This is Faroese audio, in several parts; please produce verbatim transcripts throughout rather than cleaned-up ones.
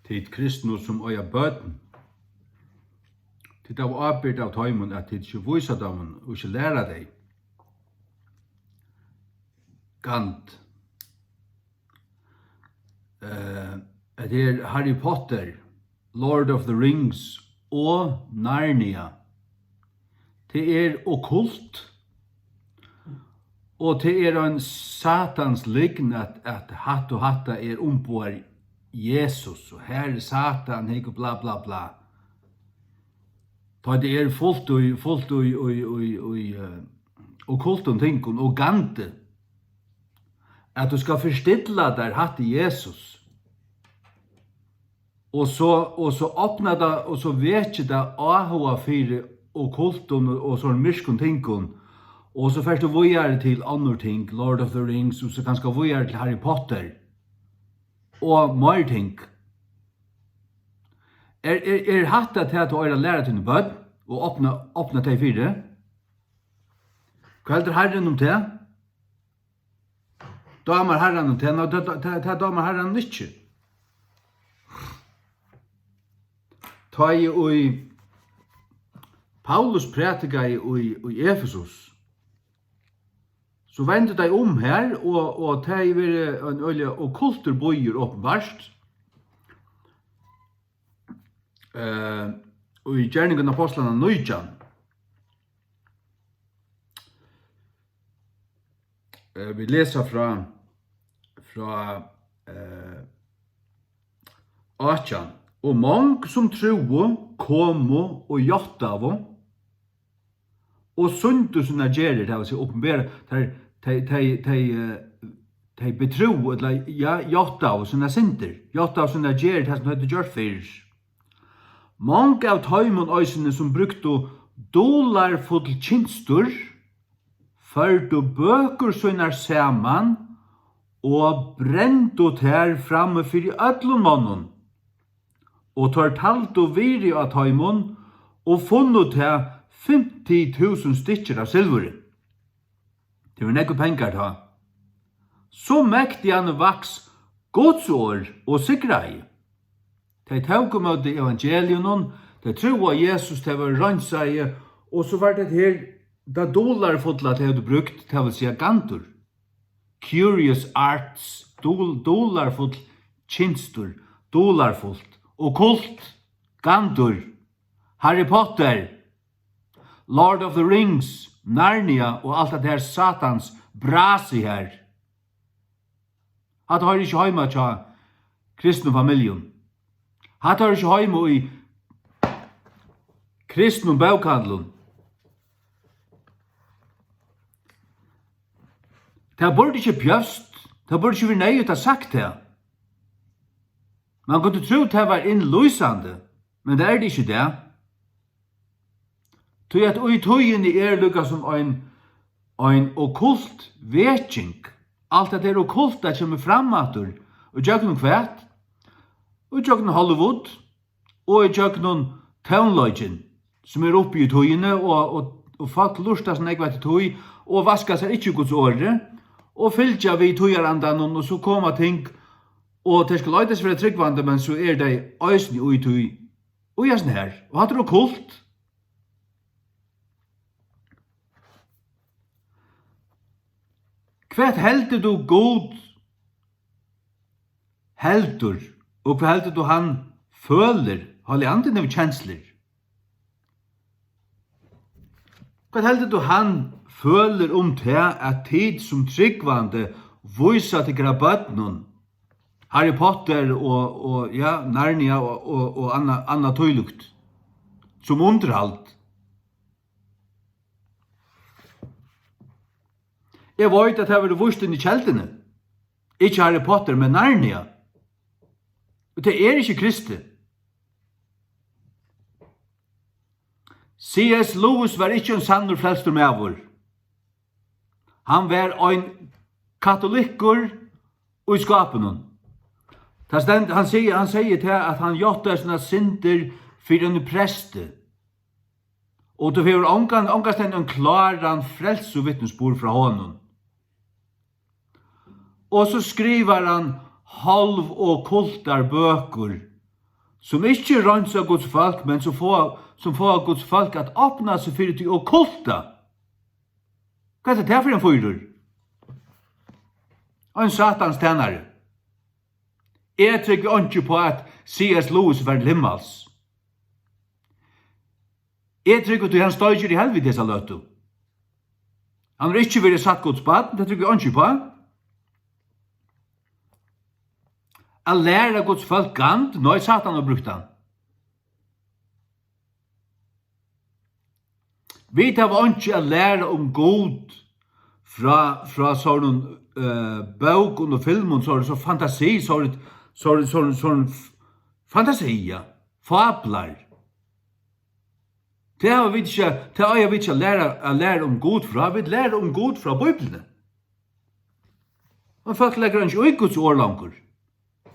Tit kristnu, sum eiga børn, tit hava ábyrgd av teimum, at tit ikki vísa teimum og ikki læra tey. Gand. Eh, hetta er Harry Potter, Lord of the Rings og Narnia. Tað er okkult, og tað er ein satans lygn, at, at hatt og hatta er umboðar Jesus, og her er Satan, hygg, bla, bla, bla. Tá tað er fult í, fult í, í, í, í, eh, okkultum tingum og gandi, at tú skal forstilla tær, hatta er Jesus. Og so, og so opnar tað, og so vekir tað áhuga fyri okkultum og, og sovorðnum myrkum tingum. Og so fert tú víðari til onnur ting, Lord of the Rings, og so kanska víðari til Harry Potter. Og meir ting. Er, er, er hatta tað, tú eigur at læra tíni børn og opna, opna tey fyri? Hvat heldur Harrin um tað? Dámar Harranum tað? Nei, tað, tað, tað dámar Harranum ikki. Tá ið í Paulus prædikaði í, í Efesus, so vendu tey um har, og, og tað hevði verið ein øgiliga okkultur býur, openbart. Eh, og í Gerningarnar Ápostlanna nítjan, eh, vit lesa frá, frá, eh, átjan: "Og mong, sum trúðu, komu og játtaðu og sýndu sínar gerðir", tað vil siga, opinbera, tey, tey, tey, tey, eh, tey betrúðu, ella, ja, játtaðu sínar syndir, játtaðu sínar gerðir, tað sum høvdu gjørt fyrr. Mong av teimum eisini, sum brúktu dularfull kynstur, førdu bøkur sínar saman og brendu tær frammi fyri øllum monnum. Og teir taldu virði á teimum og funnu tað fimti túsund stykkir av silvuri. Tað vóru nógvir pengar tá. So mektigan vaks Guds orð og sigraði. Tey tóku ímóti evangeliunum, tey trúðu á Jesus, tey vóru reinsaði, og so var tað her, tað dularfulla, tey høvdu brúkt, tað vil siga gandur. Curious arts, dul-, dularfull kynstur, dularfult, okkult, gandur, Harry Potter, Lord of the Rings, Narnia og alt tað har satans brasi har. Hatta hoyrir ikki heima hjá kristnum familjum. Hatta hoyrir ikki heima í kristnum bókahandlum. Tað burdi ikki bjørst, tað burdi ikki verið neyðugt at sagt tað. Man kundi trúð, tað var innlýsandi, men tað er tað ikki í dag. Tí at í tíðini er líka sum ein, ein okkult veking. Alt at tað er okkulta kemur fram aftur. Og gjøgnum hvat? Og gjøgnum Hollywood, og í gjøgnum tónleikin, sum er uppi í tíðini, og, og, og fólk lurta so nógv eftir tí, og vaska sær ikki í Guds orði, og fylgja við tíðarandanum, og so koma ting, og tey skulu leita seg vera trúgvandi, men so eru tey eisini í tí, og í hesum her, og hatta er okkult. Hvat heldur tú Gud heldur, og hvat heldur tú, hann følir? Heilagi Andin hevur kenslur. Hvat heldur tú, hann følir um tað, at tit sum trúgvandi vísa tykkara børnum Harry Potter og, og, ja, Narnia og, og, og annað, annað tílíkt sum undirhald? Eg veit, at tað verður víst inn í kelduni. Ikki Harry Potter, men Narnia. Og tað er ikki kristið. C S Lewis var ikki ein sannur frelstur maður. Hann var ein katolikkur í skápinum. Tað stend-, hann sigur, hann segði tað, at hann játtaði sínar syndir fyri einum presti. Og tú hevur ongan, ongastaðni ein kláran frelsuvitnisburð frá honum. Og so skrivar hann hálvokkultar bøkur, sum ikki reinsa Guds fólk, men sum fáa, sum fáa Guds fólk at opna seg fyri tí okkulta. Hvat er tað fyri ein fýrur? Ein Satans tænari. Eg trúgvi einki upp á, at C S Lewis var til himmals. Eg trúgvi, tí hann steikir í helviti hesa løtu. Hann hevur ikki verið satt Guds barn, tað trúgvi eg einki upp á. At læra Guds fólk gand, nei, Satan hevur brúkt hann. Vit hava einki at læra um Gud frá, frá sovorðnum, eh, bókum og filmum, sovorðið, so fantasi, sovorðið, sovorðið, sovorðið, sovorðið f-, fantasia, fablar. Tað hava vit ikki, tað eiga vit ikki at læra, at læra um Gud frá. Vit læra um Gud frá Bíbliuni. Men fólk leggur einki í Guds orð longur.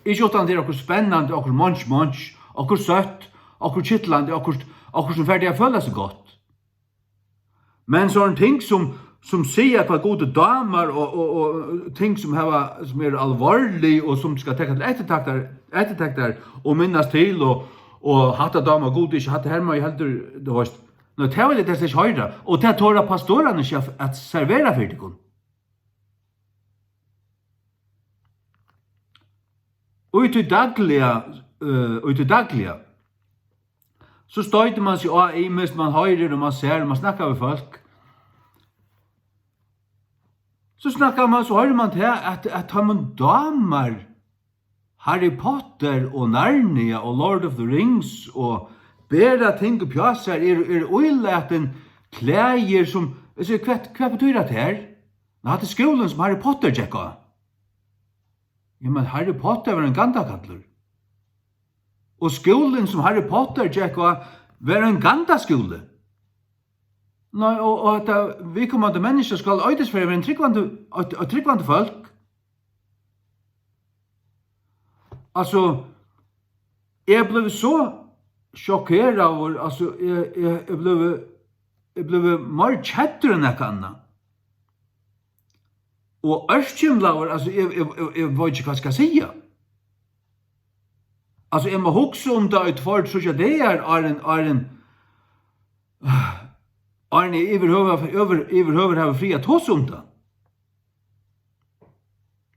Ikki uttan tað er okkurt spennandi, okkurt munch munch, okkurt søtt, okkurt kitlandi, okkurt, okkurt sum fær teg at føla seg gott. Men sovorðin ting sum, sum siga hvat Gudi dámar og, og, og ting sum hava, sum eru alvorlig og sum skal taka til eftirtektar, eftirtektar og minnast til og, og hatta dámar Gudi ikki, hatta her má eg heldur, tú veist. Nei, tað vil eg tess ikki hoyra. Og tað tora pastorarnir ikki at, at servera fyri tykkum. Í tí dagliga, eh, í tí dagliga, so stoytir mann seg á ymiskt, mann hoyrir og mann sær, og mann snakkar við fólk. So snakkar mann, so hoyrir mann tað, at, at teimum dámar Harry Potter og Narnia og Lord of the Rings og bera ting uppi á sær, eru, eru ílatin klæðir sum, eg sigi, hvat, hvat betýr hatta her? Men hatta er skúlin sum Harry Potter gekk á. Ja, men Harry Potter var ein gandakallur. Og skúlin sum Harry Potter gekk á, var ein gandaskúli. Nei, og, og hetta viðkomandi menniskja skal eisini vera ein trúgvandi, eitt, eitt trúgvandi fólk. Altso, eg bleiv so sjokkeraður, altso, eg, eg, eg bleiv, eg bleiv meir keddur enn nakað annað. Og ørkymlaður, altso, eg, eg, eg, eg veit ikki, hvat eg skal siga. Altso, eg má hugsa um tað í tveir, tríggjar dagar, áðrenn, áðrenn, áðrenn eg yvirhøvur, yvir, yvirhøvur havi fríð at tosa um tað.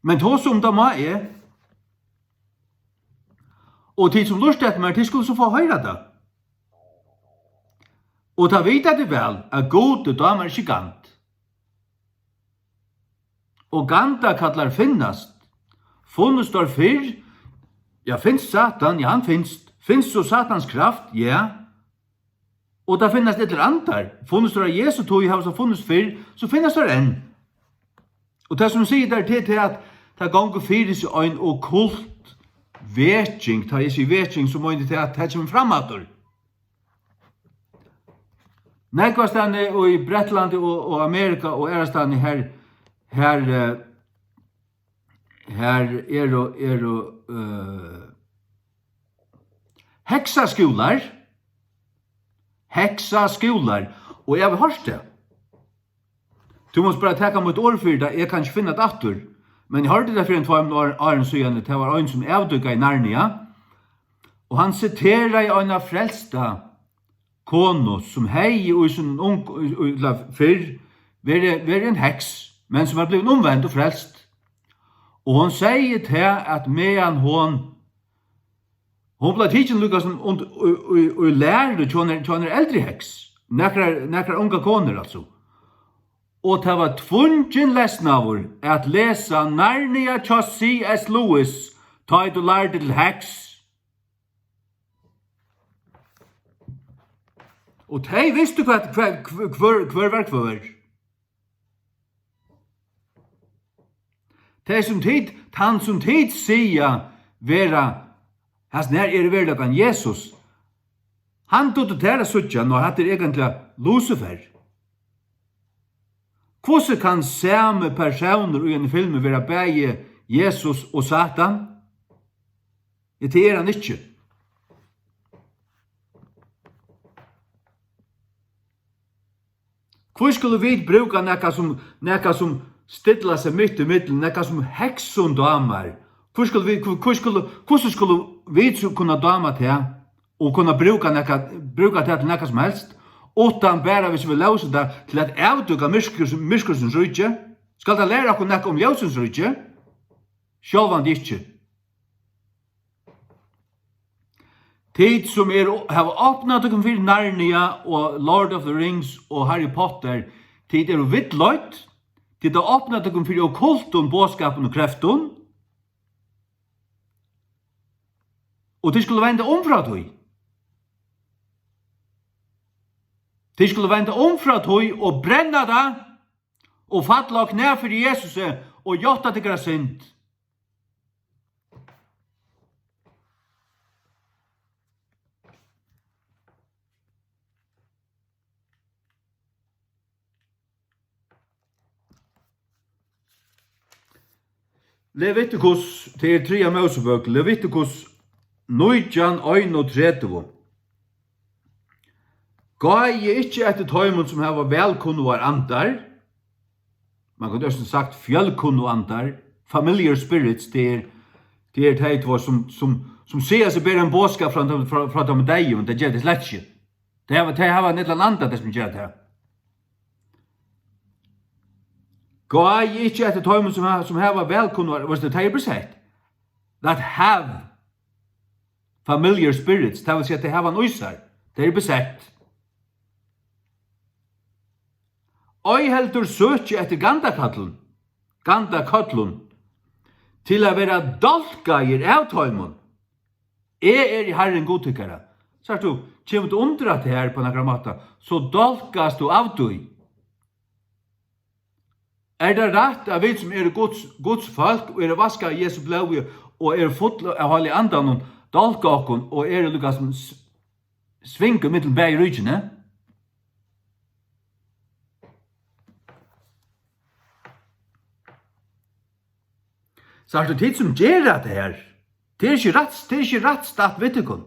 Men tosa um tað má eg. Og tit sum lurta eftir mær, tit skulu so fáa hoyra tað. Og tað vita tit væl, at Gudi dámar ikki gand. Og gandakallar finnast. Funnust teir fyrr? Ja, finst Satan? Ja, hann finst. Finst so Satans kraft? Ja. Og tað finnast illir andar. Funnust teir á Jesu tíð, hava so funnist fyrr, so finnast teir enn. Og tað sum sigur tær til, til at tað gongur fyri seg ein okkult veking, tá eg sigi veking, so meini eg tað, at tað kemur fram aftur. Nógvastaðni í Bretlandi og, og Amerika og aðrastaðni her, her, eh, her eru, eru, eh, heksaskúlar. Heksaskúlar. Og eg havi hoyrt tað. Tú mást bara taka mítt orð fyri tað, eg kann ikki finna tað aftur. Men eg hoyrdi tað fyri ein tveimum ár, árum síðani, tað var ein, sum avdúkaði Narnia, og hann siteraði eina frelsta konu, sum hevði í sínum ung-, í, í, ella fyrr verið, verið ein heks, men sum var blivin umvend og frelst. Og hon segði tað, at meðan hon Hon bleiv tikin líka sum und-, í, í, í læru hjá einari, hjá einari eldri heks. Nakrar, nakrar ungar konur, altso. Og tað var tvungin lesnaður at lesa Narnia hjá C S Lewis, tá ið tú lærdi til heks. Og tey vistu, hvat, hvat, hvør, hvør var hvør. Tey sum tit, tann sum tit siga vera, hasin her er í veruleikanum Jesus, hann dugdi tær at síggja, ná, hatta er eigentliga Lucifer. Hvussu kann sami persónur í einum filmi vera bæði Jesus og Satan? Ja, tað er hann ikki. Hví skulu vit brúka nakað sum, nakað sum stillar seg mitt ímillum, nakað sum heksum dámar? Hví skulu vit, hví, hví skulu, hvussu skulu vit so kunna dáma tað? og kunna brúka nakað, brúka tað til nakað sum helst, uttan bara, hvis vit lósu tað, til at avdúka myrkur-, myrkursins ríki? Skal tað læra okkum nakað um ljósins ríki? Sjálvandi ikki. Tit sum eru, hava opnað tykkum fyri Narnia og Lord of the Rings og Harry Potter, tit eru villleidd, tit hava opnað tykkum fyri okkultum boðskapum og kreftum, og tit skulu venda um frá tí. Tit skulu venda um frá tí og brenna tað og falla á knæ fyri Jesusi og játta tykkara synd. Levitikus, tað er triðja Mósebók, Levitikus nítjan einogtretivu. Gáið ikki eftir teimum, sum hava vælkunnugar andar, man kundi eisini sagt fjølkunnuandar, familiar spirits, tað er, tað er tey tveir, sum, sum, sum siga seg bera ein boðskap frá, frá, frá teimum deyðu, men tað gera tey slett ikki. Tey hava, tey hava ein ella annan anda, tey sum gera tað. Gáið ikki eftir teimum, sum ha-, sum hava vælkunnugar, veitst tú, tey eru besett. That have familiar spirits, tað vil siga, tey hava hann í sær. Tey eru besett. Ei heldur søkið eftir gandakøllum, gandakøllum, til at vera dálkaðir av teimum. Eg eri Harrin Gud tykkara. Sært tú, kemur tú undir at her på nakran máta, so dálkast tú av tí. Er tað rætt, at vit, sum eru Guds, Guds fólk og eru vaskað í Jesu blóði og eru full av Heilaga Andanum, dálka okkum og eru líka sum s-, svinga millum bæði ríkini? Sært tú, tit sum gera tað her, tað er ikki rætt, tað er ikki rætt statt við tykkum.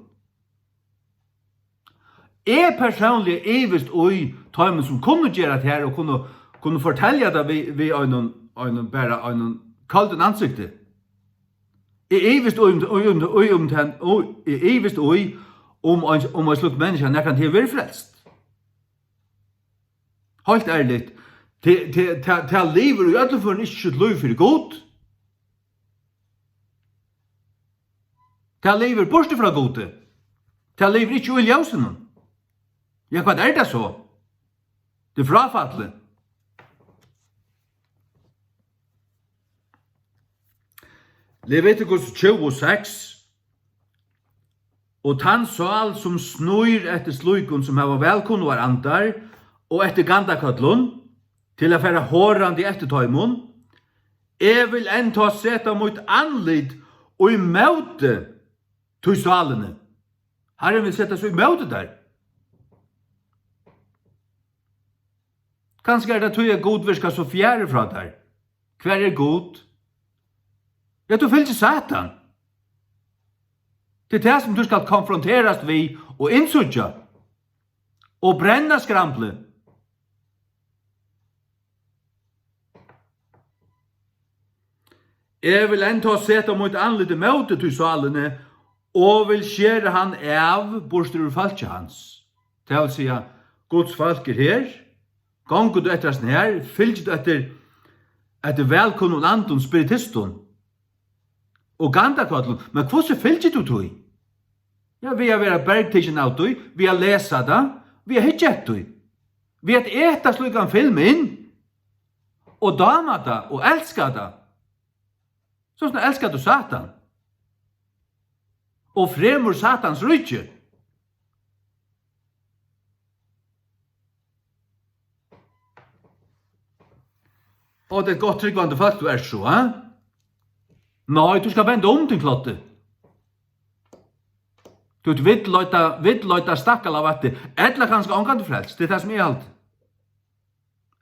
Eg persónliga ivist í teimum, sum kunnu gera tað her og kunnu, kunnu fortelja tað við, við einum, einum, bara einum køldum ansikti. Eg ivist í, um, í, um, í, um, ten, í, eg ivist í, um ein, um ein slík menniskja nakrantíð hevur verið frelst. Heilt ærligt, tað, tað, tað, tað livir í øllum førum ikki sítt lív fyri Gud. Tað livir burtur frá Gudi. Tað livir ikki í ljósinum. Ja, hvat er tað so? Tað er fráfallið. Levitikus tjúgu seks. Og tann sál, sum snýr eftir slíkum, sum hava vælkunnugar andar, og eftir gandakøllum, til at fara horandi eftir teimum, eg vil enntá seta mítt andlit í móti tí sálini. Harrin vil seta seg í móti tær. Kanska er tað tí, at Gud virkar so fjarri frá tær. Hvar er Gud? Ja, tú fylgir Satan. Tað er tað, sum tú skalt konfronterast við og innsíggja og brenna skramlið. Eg vil enntá seta mítt andlit ímóti tí sálini og vil skera hann av burtur úr fólki hans. Tað vil siga, Guds fólk er her. Gongur tú eftir hasum her, fylgir tú eftir, eftir vælkunnum andum, spiritistum og gandakøllum, men hvussu fylgir tú tí? Ja, við at vera bergtikin av tí, við at lesa tað, við at hyggja eftir tí, við at eta slíkan film inn og dáma tað og elska tað. So snart elskar tú Satan og fremur Satans ríki. Og tað er gott trúgvandi fólk, tú ert so, ha? Nei, tú skal venda um, tín kloddi. Tú ert villleidda, villleidda stakkalavatti, ella kanska ongantíð frelst. Tað er tað, sum eg haldi.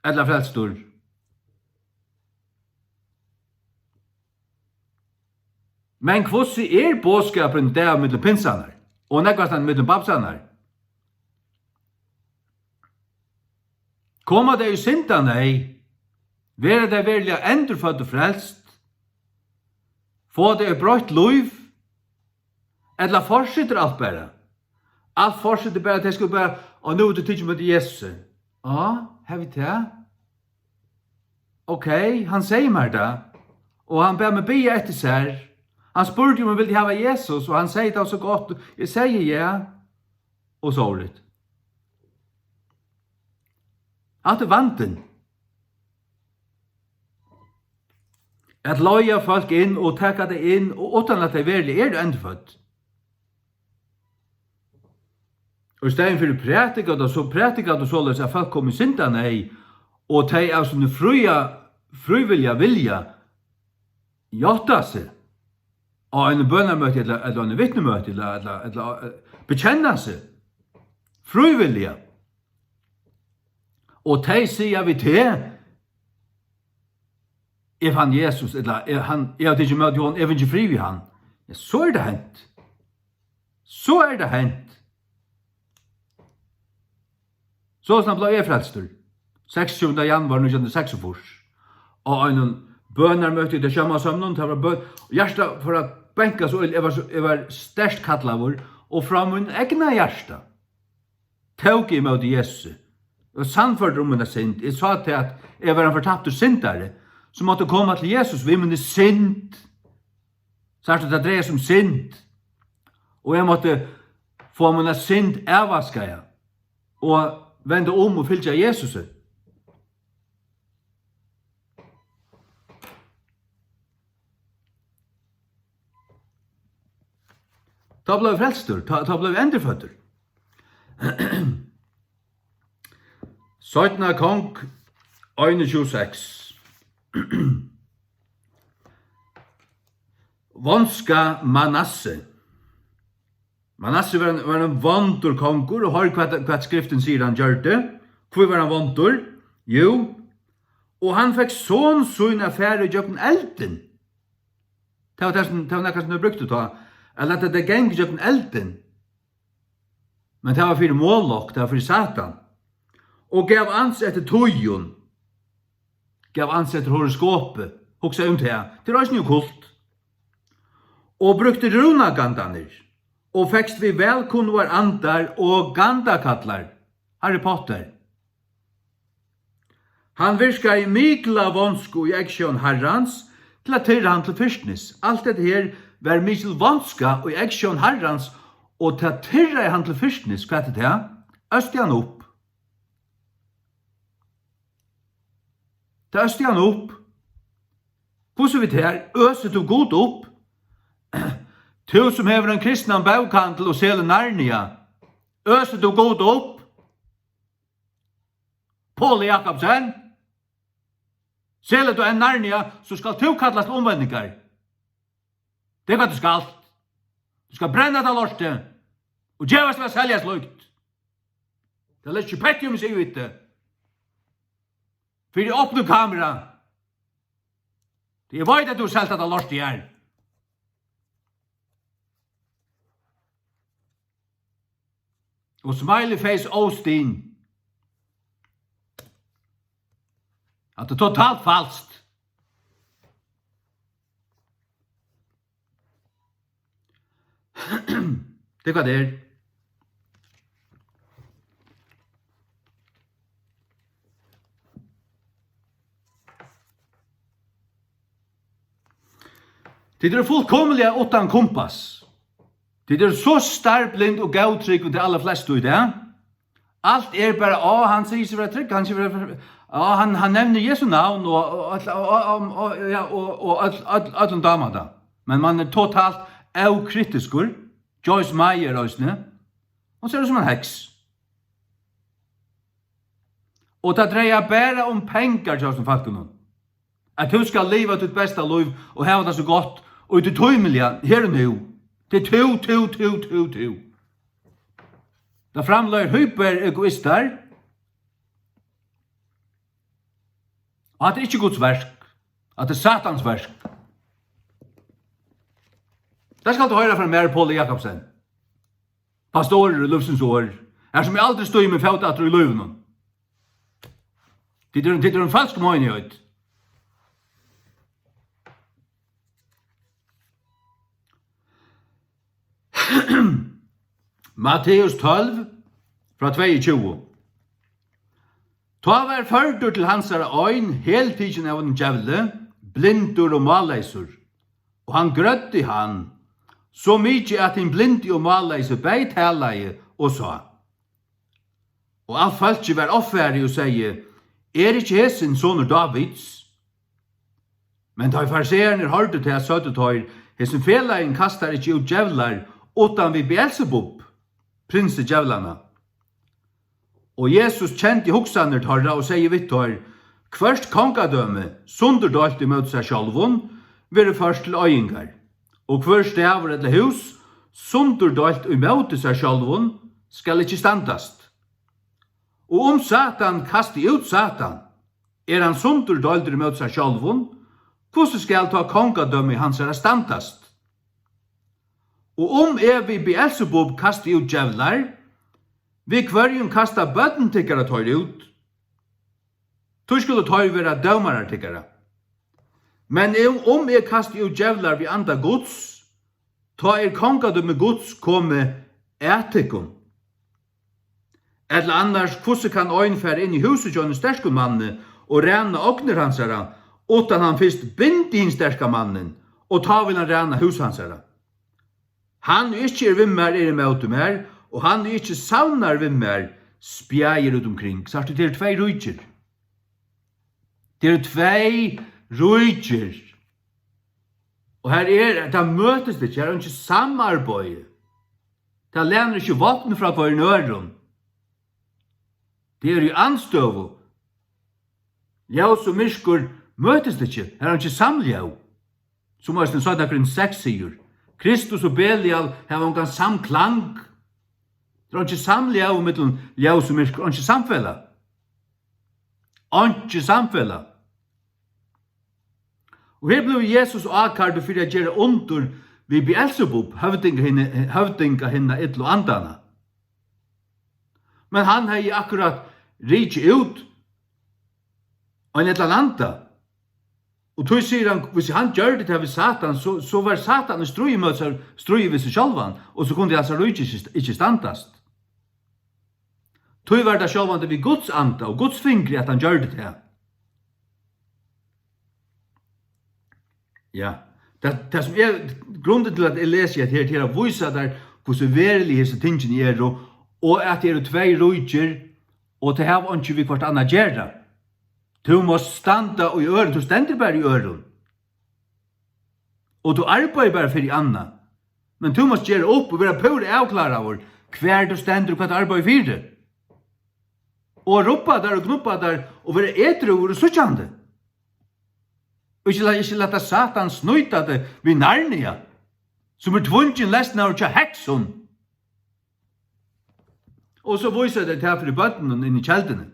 Ella frelstur. Men hvussu er boðskapurin í dag millum pinsarnar og nógvastan millum bamsarnar? Koma tey í syndaneyð? Verða tey veruliga endurfødd og frelst? Fáa tey eitt broytt lív? Ella fortsetur alt bara? Alt fortsetti bara, tey skulu bara, og nú er tað tikið móti Jesusi. Á, har við tað? Ok, hann segði mær tað. Og hann bað meg biðja eftir sær. Hann spurdi, um eg vildi hava Jesus, og hann segði tað so gott. Eg segði ja. Og so orðið. Hatta er vandin. At leiða fólk inn og taka tey inn, og uttan at tey veruliga eru endurfødd. Og í staðin fyri prædika tað, so prædika tað soleiðis, at fólk koma í syndaneyð, og tey av síni fría, frívilliga vilja játta seg á einum bønarmøti ella, ella einum vitnumøti ella, ella, ella, eh, bekenna seg frívilliga. Og tey siga við teg, eg fann Jesus, ella eg, hann, eg havi tikið ímóti honum, eg havi fingið frið við hann. Ja, so er tað hent. So er tað hent. Soleiðis bleiv eg frelstur. Seksogtjúgunda januar nítjan hundrað og seksogfýrs. Á einum bønarmøti í Sjómanshøvdinum, tað var bøn, og hjartað fór at banka so øgiliga, eg var so, eg var sterkt kallaður, og frá mínum egna hjarta tók eg ímóti Jesusi. Eg var sannførdur um mína synd. Eg sá til, at eg var ein fortaptur syndari, sum mátti koma til Jesus við míni synd. Sært tú, tað dreiar seg um synd. Og eg mátti fáa mína synd avvaskaða og venda um og fylgja Jesusi. Tá bleiv eg frelstur, tá, tá bleiv eg endurføddur. Seinna Kong einogtjúgu seks. Vonska Manasse. Manasse var ein, var ein vondur kongur, og hoyr hvat, hvat skriftin sigur hann gjørdi. Hví var hann vondur? Jú, og hann fekk son sín at fara ígjøgnum eldin. Tað var tað, sum, tað var nakað, sum tey brúktu tá, at lata tey ganga ígjøgnum eldin. Men tað var fyri Molok, tað var fyri Satan. Og gav ans eftir tíðum. Gav ans eftir horoskopi. Hugsa um tað. Tað er eisini okkult. Og brúkti rúnagandarnar. Og fekst við vælkunnugar andar og gandakallar. Harry Potter. Hann virkaði mikla vonsku í eygsjón Harrans til at tyrra hann til fyrtnis. Alt hetta her var mikil vonska í eygsjón Harrans, og tað tyrraði hann til fyrtnis. Hvat er tað? Østi hann upp. Tað østi hann upp. Hvussu við tær? Øsir tú Gud upp? Tú sum hevur ein kristnan bókahandil og selur Narnia, øsir tú Gud upp? Pauli Jakobsen, selur tú enn Narnia, so skalt tú kallast til umvendingar. Tað er hvat tú skalt. Tú skalt brenna tað lortið og gevast til at selja slíkt. Tað leggi ikki petti um, eg sigi við teg. Fyri opnum kamera. Tí eg veit, at tú hevur selt hetta lortið her. Og smiley face Osteen. Hatta er totalt falskt. Tað er hvat tað er. Tit eru fullkomiliga uttan kumpass. Tit eru so starblind og góðtrúgvin, tey allarflestu í dag. Alt er bara, á, hann sigur seg vera trygg, hann sigur vera, á, hann, hann nevnir Jesu navn, og, og, og, ja, og, og øll, øll, øllum dámar tað. Men mann er totalt ókritiskur. Joyce Meyer eisini. Hon sær út sum ein heks. Og tað dreiar bara um pengar hjá hesum fólkunum. At tú skal liva títt besta lív og hava tað so gott, og tað tímiliga, her og nú. Tað er tú, tú, tú, tú, tú. Tað framleiðir hyperegoistar. Og hatta er ikki Guds verk. Hatta er Satans verk. Tað skalt tú hoyra frá mær, Pauli Jakobsen. Pastorur í Lívsins Orð, har sum eg aldri stígi mín fót aftur í lívinum. Tit eru, tit eru ein falsk meinigheit. Matteus tólv, frá tveyogtjúgu. Tá var førdur til hansara ein, heltikin av einum djevli, blindur og máleysur, og hann grøddi hann, so mikið, at hin blindi og máleysur bæði talaði og sá. Og alt fólkið var ovfarið og segði: Er ikki hesin sonur Dávids? Men tá ið fariseararnir hoyrdu tað, søgdu teir: Hesin felagin kastar ikki út djevlar, uttan við Beelzebub, prinsi djevlanna. Og Jesus kendi hugsanir teirra og segði við teir: Hvørt kongadømi, sundurdeilt ímóti sær sjálvum, verður ført til oyðingar, og hvør stavur ella hús, sundurdeilt ímóti sær sjálvum, skal ikki standast. Og um Satan kasti út Satan, er hann sundurdeildur ímóti sær sjálvum, hvussu skal tá kongadømi hansara standast? Og um eg við Beelzebub kasti út djevlar, við hvørjum kasta børn tykkara teir út? Tí skulu teir vera dómarar tykkara. Men um, um eg kasti út djevlar við anda Guds, tá er kongadømi Guds komið at tykkum. Ella annars, hvussu kann ein fara inn í húsið hjá einum sterkum manni og ræna ognir hansara, uttan hann fyrst bindi hin sterka mannin, og tá vil hann ræna hús hansara? Hann, ið ikki er við mær, er ímóti mær, og hann, ið ikki savnar við mær, spjaðir út umkring. Sært tú, tað eru tvey ríkir. Tað eru tvey ríkir. Og her er, tað møtist ikki, her er einki samarbeiði. Tað lænir ikki vápn frá hvørjum øðrum. Tað er í andstøðu. Ljós og myrkur møtist ikki, her er einki samljóð. Sum eisini seinna Korint seks sigur, Kristus og Belial hava ongan samklang. Tað er einki samljóð millum ljós og myrkur, einki samfelag. Einki samfelag. Og her blívur Jesus ákærdur fyri at gera undur við Beelzebub, høvding hinna, høvding hinna illu andanna. Men hann hevði akkurát rikið út ein illan anda. Og tí sigur hann, hvis hann gjørdi tað við Satan, so, so var Satan í stríði móti sær, stríði við seg sjálvan, og so kundi hansara ríki ikki, ikki standast. Tí var tað sjálvandi við Guds anda og Guds fingri, at hann gjørdi tað. Ja, tað, tað sum er grundin til, at eg lesi hetta her, til at vísa tær, hvussu verulig hesi tingini eru, og at tað eru tvey ríkir, og tey hava einki við hvørt annað at gera. Tú mást standa í øðrum, tú stendur bara í øðrum. Og tú arbeiðir bara fyri annað. Men tú mást gera upp og vera púra avkláraður, hvar tú stendur og hvat tú arbeiðir fyri. Og rubba tær og knubba tær og vera edrúur og síggjandi. Og ikki la-, ikki lata Satan snýta teg við Narnia, sum er tvungin lesnaður hjá heksum. Og so vísa tey tað fyri børnunum inni í kelduni.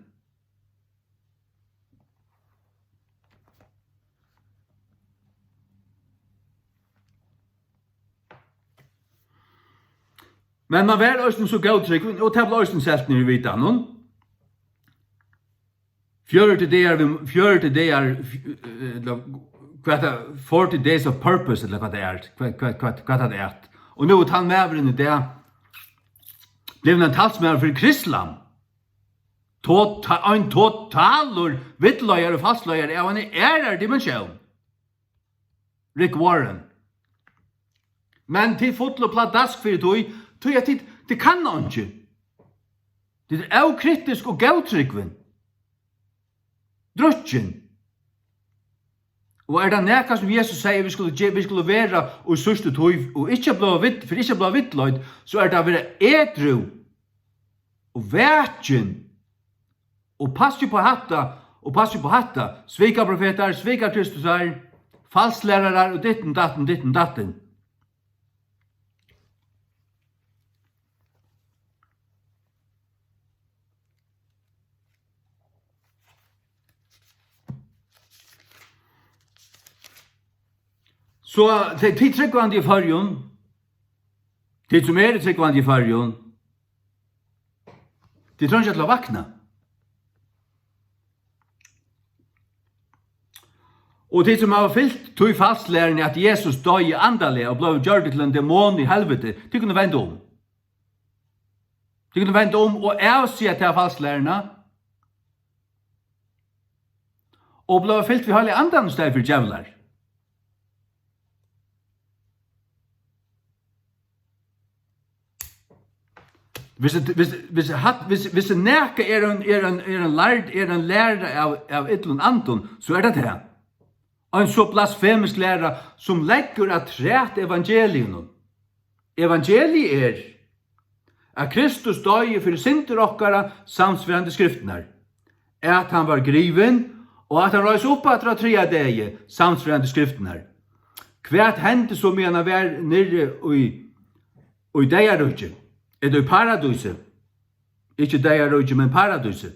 Men man var eisini so góðtrúgvin, og tað bleiv eisini selt niður í vitanum. Fjøruti dagar, við fjøruti dagar, ella hvat er, forty days of purpose, ella hvat tað er, hvat, hvat, hvat, hvat tað er. Og nú er tann maðurin í dag blivin ein talsmaður fyri Kristland. Tota-, ein totalur villleiðari og falskleiðari av eini aðrari dimensjón. Rick Warren. Men tit fullu pladask fyri tí, tí at tit, tit kanna einki. Tit eru ókritisk og góðtrúgvin. Drukkin. Og er tað nakað, sum Jesus segði, vit skulu ge-, vit skulu vera í síðstu tíð, og ikki at blíva vill-, fyri ikki at blíva villleidd, so er tað at vera edrú og vakin. Og passa upp á hatta, og passa upp á hatta. Svikaprofetar, svikakristusar, falsklærarar og ditten, datten, ditten, datten. So, tey, tey trúgvandi í Føroyum, tit sum eru trúgvandi í Føroyum, tit treingja til at vakna. Og tit sum hava fylgt tí falslæruni, at Jesus doyði andaliga og bleiv gjørdur til ein demon í helviti, tit kunnu venda um. Tit kunnu venda um og avsiga ta falslæruna. Og blíva fylt við Heilaga Andanum í staðin fyri djevlar. Hvis, hvis, hvis, hatt, hvis, hvis nakað er ein, er ein, er ein lærd, er ein læra av, av illum andum, so er tað tað. Ein so blasfemisk læra, sum leggur afturat evangeliinum. Evangeliið er, at Kristus doyði fyri syndir okkara, samsvarandi skriftirnar, at hann var grivin, og at hann reis upp aftur á triðja degi, samsvarandi skriftirnar. Hvat hendi so, meðan hann var niðri í, í deyðaríki, ella í paradísi? Ikki deyðaríki, men paradísi.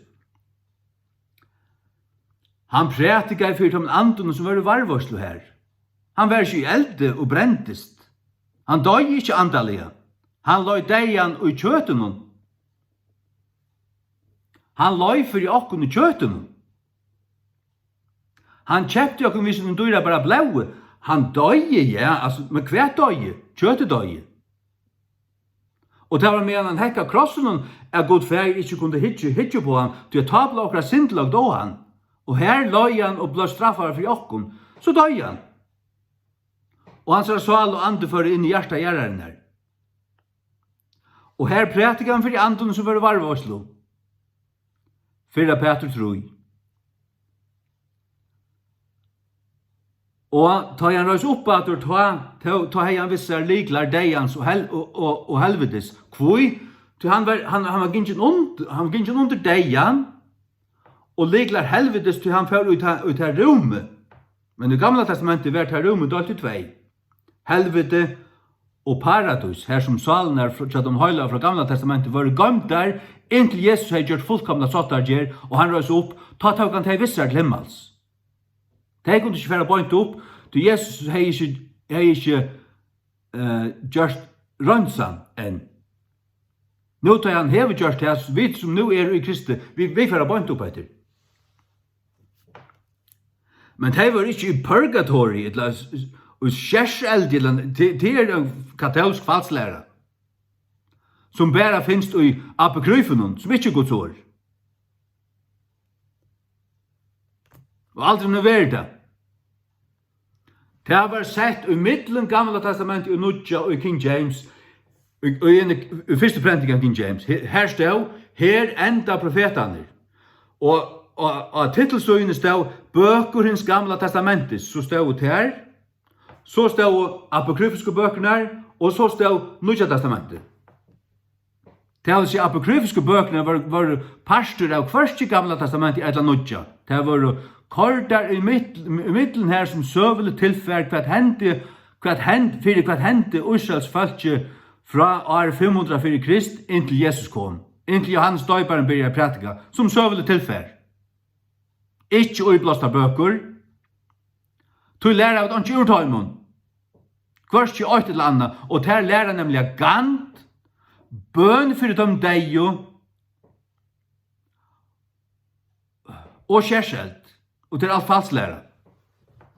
Hann prædikaði fyri teimum andunum, sum vóru í varðveitslu har. Hann var ikki í eldi og brendist. Hann doyði ikki andaliga. Hann leið deyðan í kjøtinum. Hann leið fyri okkum í kjøtinum. Hann keypti okkum við sínum dýrabara blóði. Hann doyði, ja, altso, men hvat doyði? Kjøtið doyði. Og tað var, meðan hann hekk á krossinum, at Gud Faðir ikki kundi hyggja, hyggja upp á hann, tí at tá bleiv okkara syndalóg dóð hann. Og har leið hann og bleiv straffaður fyri okkum. So doyði hann. Og hansara sál og andi fóru inn í hjarta jarðarinnar. Og har prædikaði hann fyri andunum, sum vóru í varðveitslu. Fyrra Pætur trý. Og tá ið hann reis upp aftur, tá, tá, tá hevði hann við sær lyklar deyðans og hel-, og, og, og helvitis. Hví? Tí hann var, hann, hann var gingin und-, hann var gingin undir deyðan, og lyklar helvitis, tí hann fór í ta, í ta rúmið. Men í Gamla Testamenti var ta rúmið deilt í tvey. Helviti og paradís, har sum sálirnar fr-, hjá teimum heilagu frá Gamla Testamenti vóru goymdar, inntil Jesus hevði gjørt fullkomna sáttargerð, og hann reis upp, tá tók hann tey við sær til himmals. Tey kundu ikki fara beint upp, tí Jesus hevði ikki, hevði ikki, eh, gjørt reinsan enn. Nú tá hann hevur gjørt tað, vit sum nú eru í Kristi, vit, vit fara beint upp eftir. Men tey vóru ikki í purgatori, ella s-, s-, í skerseldi, ella, tað, tað er ein katólsk falslæra, sum bara finst í apokryfunum, sum ikki er Guds orð. Og aldrin hevur verið tað. Tað var sett í millum Gamla Testamentið og Nýggja í King James, í, í, í fyrstu prenting av King James. Her, her stóð, "Her enda profetarnir." Og, og, og á titulsíðuni stóð, "Bøkur hins Gamla Testamentis", so stóðu tær, so stóðu apokryfisku bøkurnar, og so stóð Nýggja Testamentið. Tað vil siga, apokryfisku bøkurnar vóru, vóru partur av hvørki Gamla Testamenti ella Nýggja. Tær vóru koyrdar í mitt-, í millum har sum søguligt tilfar, hvat hendi, hvat hend-, fyri hvat hendi Ísraels fólki frá ár fimm hundrað fyri Krist, inntil Jesus kom, inntil Jóhannes Doyparin byrjaði at prædika, sum søguligt tilfar. Ikki íblástar bøkur. Tí læra vit einki úr teimum. Hvørki eitt ella annað. Og tær læra nemliga gand, bøn fyri teimum deyðu og skerselt. Og tað er alt falsk læra.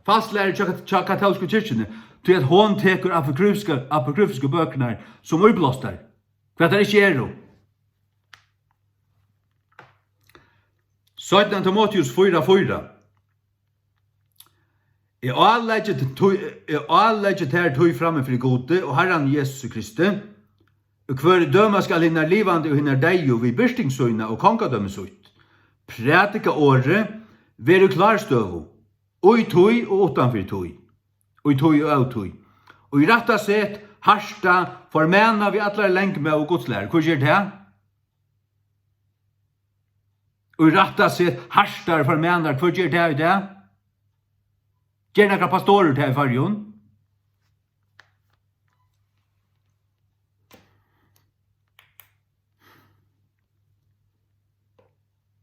Falsk læra hjá, hjá katólsku kirkjuni. Tí at hon tekur apokryfiskar, apokryfisku bøkurnar sum íblástar. Hvat tær ikki eru. Seinna Timoteus fýra fýra. Eg áleggi t-, tí, eg áleggi tær tí frammi fyri Gudi og Harran Jesusi Kristi, hvør døma skal hinar livandi og hinar deyðu við birting sína og kongadømi sítt. Prædika orðið, ver í klárstøðu, í tíð og uttan fyri tíð, í tíð og ótíð, og í rætta set, harta, formana við allari langmóð og Guds læru. Hvør ger tað? Og í rætta set, hartar, formanar, hvør ger tað í dag? Ger nakar pastorur tað í Føroyum?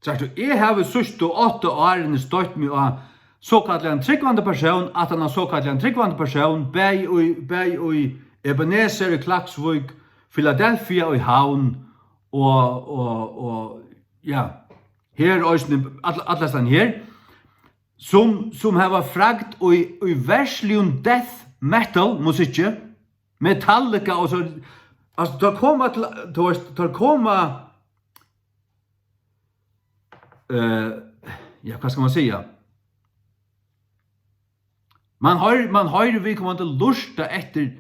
Sært tú, eg havi síðstu átta árini stoytt meg á sokallaðan trúgvandi persón, aftan á sokallaðan trúgvandi persón, bæði í, bæði í Ebenezer í Klaksvík, Filadelfia í Havn og, og, og, ja, her eisini, all-, allastaðni her, sum, sum hava fragd í, í verðsligum death metal musikki, Metallica og so, Altso, teir koma til, tú veist, teir koma, eh, ja, hvat skal man siga? Man hoyr-, man hoyrir viðkomandi lurta eftir,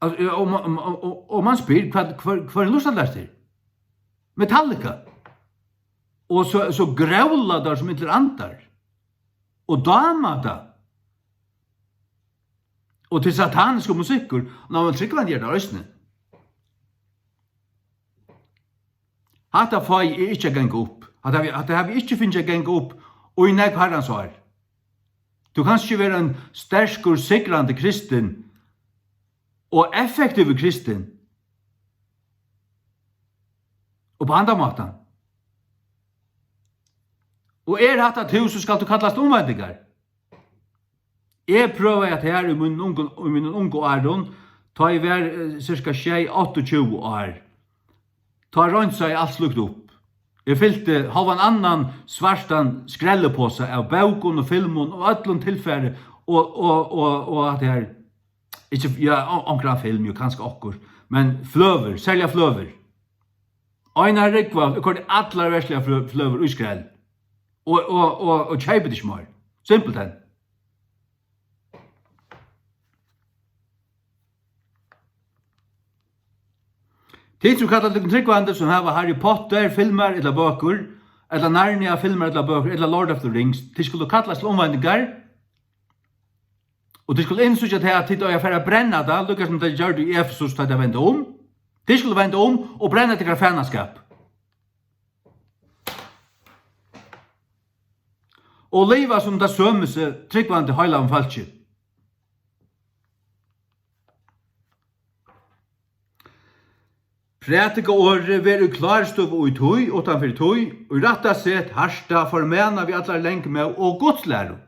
altso, og man, og, og, og man spyr, hvat, hvør, hvør lurtar eftir? Metallica. Og so, so gróla teir sum illir andar. Og dáma tað. Og til sataniskur musikkur, ná, men trúgvandi er tað eisini. Hatta fái eg ikki at ganga upp. Hatta havi, hatta havi eg ikki fingið at ganga upp í nógv harrans ár. Tú kanst ikki vera ein sterkur, sigrandi kristin og effektivur kristin og á annan máta. Og er hatta tú, so skalt tú kallast umvendingar. Eg prøvaði at her í mínum ungu, í mínum ungu árum, tá eg var, eh, cirka sjey, áttaogtjúgu ár. Tá reinsaði eg alt slíkt upp. Eg fylti hálvan annan svartan skrelliposa av bókum og filmum og øllum tilfari og, og, og, og at her, ikki, ja, on-, onkran film, jú, kanska okkurt, men fløgur, serliga fløgur. Einar Rúgva, eg koyrdi allar verðsligar flø-, fløgur í skrell. Og, og, og, og keypi tað ikki meir. Simpelthen. Tit sum kalla tykkum trúgvandi, sum hava Harry Potter filmar ella bøkur, ella Narnia filmar ella bøkur, ella Lord of the Rings, tit skulu kallast til umvendingar. Og tit skulu innsíggja tað, at tit eiga at fara at brenna tað, líka sum tey gjørdu í Efesus, tá tey vendu um. Tit skulu venda um og brenna tykkara fanaskap. Og liva sum tað sømisi trúgvandi heilagum fólki. Prædika orðið, ver í klárstøðu í tíð, uttan fyri tíð, í rætta set, harta, formana við allari langmóð og Guds læru.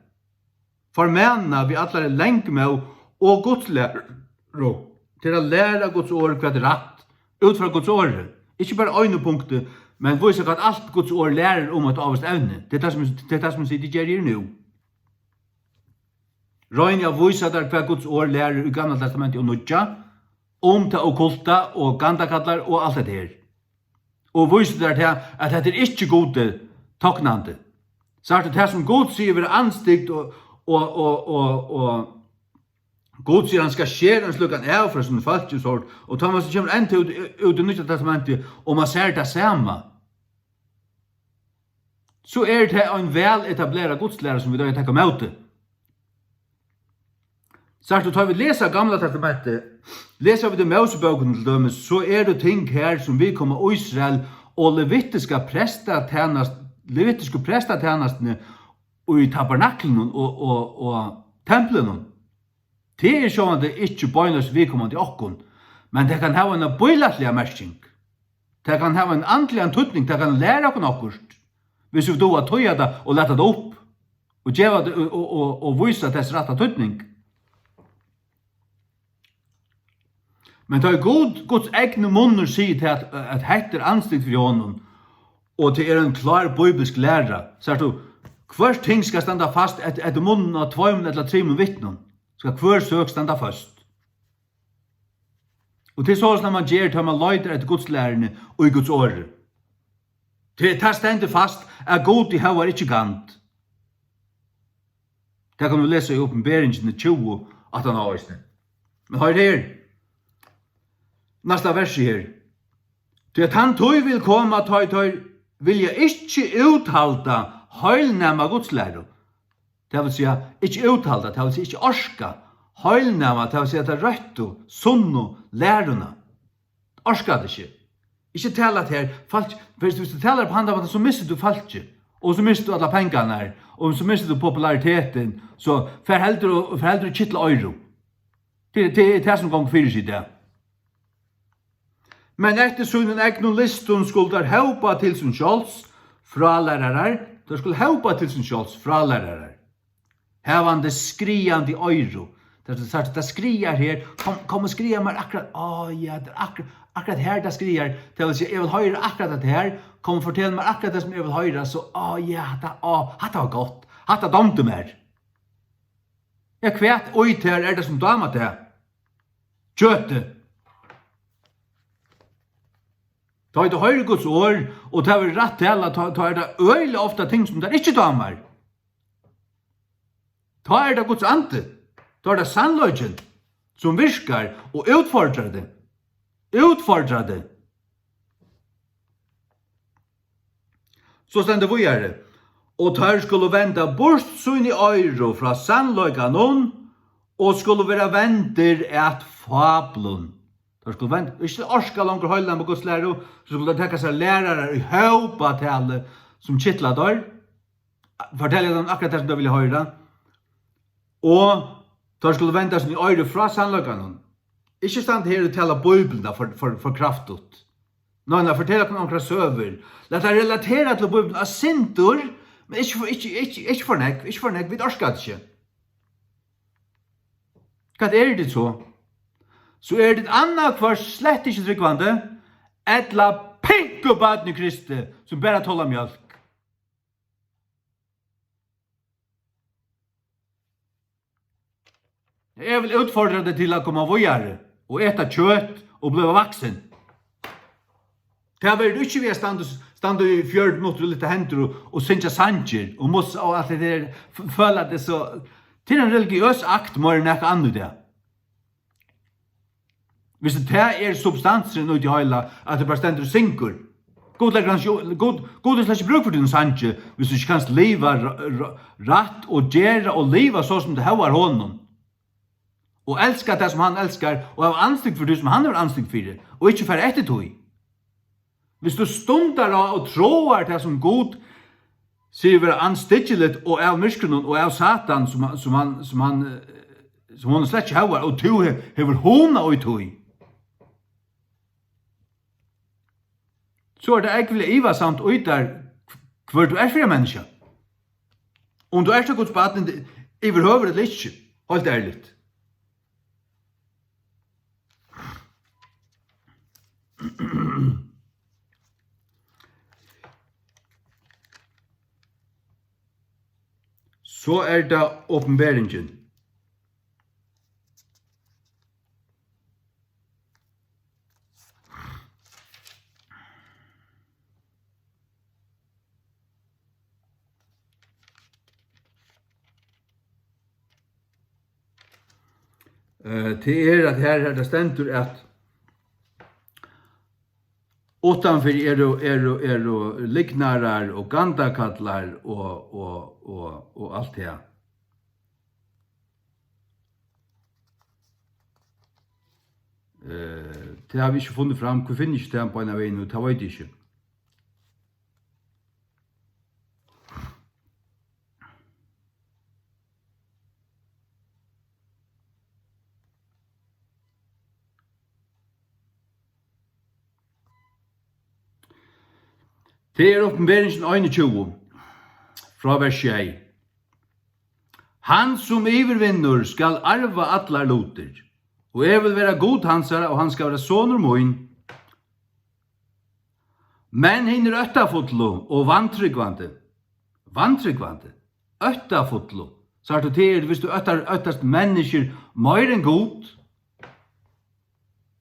Formana við allari langmóð og Guds læru. Til at læra Guds orð, hvat er rætt, út frá Guds orði. Ikki bara einum punkti, men vísa, hvat alt Guds orð lærir um eitt ávíst evni. Tað er tað, sum, tað er tað, sum eg sigi, tit gera her nú. Royni at vísa tær, hvat Guds orð lærir í Gamla Testamenti og Nýggja, um tað okkulta og gandakallar og alt hetta her. Og vísi tær tað, at hetta er ikki Gudi toknandi. Sært tú, tað sum Gud sigur vera andstygd og, og, og, og, og Gud sigur, hann skal skera ein slíkan av frá sínum fólki, og so, og tá man so kemur enn til út, út í Nýggja Testamenti, og man sær tað sama, so er tað ein væl etablerað gudslæra, sum vit eiga at taka ímóti. Sært tú, tá vit lesa Gamla Testamentið, lesa vit í Mósebókini til dømis, so eru ting her, sum viðkoma Ísrael og levitiska prestatænast-, levitisku prestatænastuni í tabernaklinum og, og, og templinum. Tað er sjálvandi ikki beinleiðis viðkomandi okkum, men tað kann hava eina bílætliga merking. Tað kann hava ein andligan týdning, tað kann læra okkum okkurt, hvis vit duga at týða tað og lata tað upp og geva tað og, og, og, og vísa tess rætta týdning. Men tá ið Gud, Guds egni munnur sigur tað, at, at hetta er andstygd fyri honum, og tað er ein klár bíblisk læra, sært tú, hvørt ting skal standa fast eftir, eftir munnin á tveimum ella trimum vitnum, skal hvør søk standa føst. Og tað er soleiðis, at man ger, tá man leitar eftir Gudslæruni í Guds orði. Tað, tað stendur fast, at Gud í hóvar ikki gand. Tað kunnu vit lesa í Opinberingini tjúgu, aftan á eisini. Men hoyr her. Næsta versið her. Tí at tann tíð vil koma, tá ið teir vilja ikki úthalda heilnæma gudslæru. Tað vil siga, ikki úthalda, tað vil siga, ikki orka. Heilnæma, tað vil siga, ta røttu, sunnu læruna. Orkar tað ikki. Ikki tala at her, fólk, viss, viss tú talar upp á handan mátan, so missir tú fólkið. Og so missir tú allar pengarnar, og so missir tú popularitetin, so far heldur og, far heldur og kitla oyru. Tað, tað er tað, sum gongur fyri seg í dag. Men eftir sínum egnum lystum skulu teir hópa til sín sjálvs frálærarar, teir skulu hópa til sín sjálvs frálærarar, havandi skriðandi oyru. Tað, tað, tað skriðar her, kom, kom og skriða mær akkurát, á ja, tað er akkurát, akkurát her tað skriðar, tað vil siga, eg vil hoyra akkurát hetta her, kom og fortel mær akkurát tað, sum eg vil hoyra, so, á ja, hatta, á, hatta var gott, hatta dámdi mær. Ja, hvat í tær er tað, sum dámar tær? Kjøtið. Tá ið tú hoyrir Guds orð, og tað verður rætt talað, tá, tá er tað øgiliga ofta ting, sum tær ikki dámar. Tá er tað Guds andi. Tá er tað sannleikin, sum virkar og útfordrar teg. Útfordrar teg. So stendur víðari: "Og teir skulu venda burt síni oyru frá sannleikanum, og skulu vera vendir at fáblum." Teir skulu venda, ikki orka longur heiligan við Guds læru, so skulu teir taka sær lærarar í hópatali, sum kitla teir, fortelja teimum akkurát tað, sum teir vilja hoyra, og teir skulu venda síni oyru frá sannleikanum. Ikki standa her og tala Bíbliuna for, for, for kraftigt. Nei, nei, fortelja okkum onkrar søgur. Lat tað relatera til Bíbliuna, eitt sindur, men ikki for, ikki, ikki, ikki for nógv, ikki for nógv, vit orka tað ikki. Hvat eru tit so? So eru tit annaðhvørt slett ikki trúgvandi, ella pinkubørn í Kristi, sum bara tola mjólk. Eg vil útfordra teg til at koma víðari og eta kjøt og blíva vaksin. Tað verður tú ikki við at standa, standa í fjøruti minuttir og lyfta hendur og, og syngja sangir og mussa og alt tað har, f-, føla teg so. Tað er ein religiøs akt meira enn nakað annað í dag. Viss tað er substansurin út í heila, at tú bara stendur og syngur. Gud leggur hann ikki, Gud, Gud hevur slett ikki brúk fyri tínum sangi, viss tú ikki kanst liva r-, r-, rætt og gera og liva so, sum tað hóvar honum. Og elska tað, sum hann elskar, og hava andstygd fyri tí, sum hann hevur andstygd fyri, og ikki fara eftir tí. Viss tú stundar á og tráar tað, sum Gud sigur vera andstyggiligt og av myrkrinum og av Satan, sum, sum hann, sum hann, eh, sum honum slett ikki hóvar, og tú he-, hevur hugna í tí, so er tað ógvuliga ivasamt í tær, hvør tú ert fyri ein menniskja. Um tú ert eitt Guds barn yvirhøvur ella ikki, heilt ærligt. So er tað Opinberingin. Eh, tað er, at her, her tað stendur, at uttanfyri eru, eru, eru lygnarar og gandakallar og, og, og, og alt tað. Eh, tað havi eg ikki funnið fram. Hví finni eg ikki tað beinanvegin nú? Tað veit eg ikki. Tað er Opinberingin einogtjúgu, frá vers sjey. Hann, sum yvirvinnur, skal arva allar lutir, og eg vil vera Gud hansara, og hann skal vera sonur mín. Men hinir óttafullu og vantrúgvandi, vantrúgvandi, óttafullu, sært tú, tað er, viss tú óttar, óttast menniskjur meira enn Gud,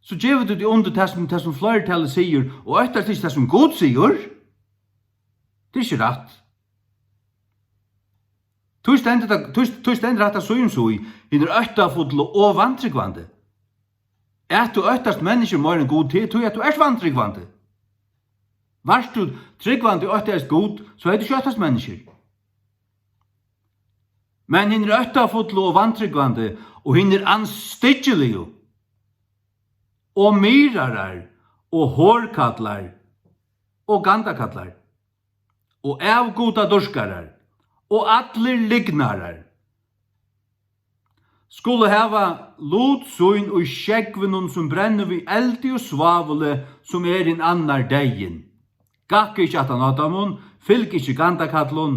so gevur tú teg undir tað, sum, tað, sum fleirtalið sigur, og óttast ikki tað, sum Gud sigur. Tað er ikki rætt. Tí stendur tað, tí, tí stendur hatta síðum síð, hinir óttafullu og vantrúgvandi. At tú óttast menniskjur meira enn Gud, tað er tí, at tú ert vantrúgvandi. Vart tú trúgvandi og óttaðist Gud, so hevði tú ikki óttast menniskjur. Men hinir óttafullu og vantrúgvandi, og hinir andstyggiligu, og myrðarar, og hórkallar, og gandakallar, og avgudadýrkarar, og allir lygnarar, skulu hava lut sín í sjógvinum, sum brennur við eldi og svávli, sum er hin annar deyðin. Gakk ikki aftan á teimum, fylg ikki gandakallum,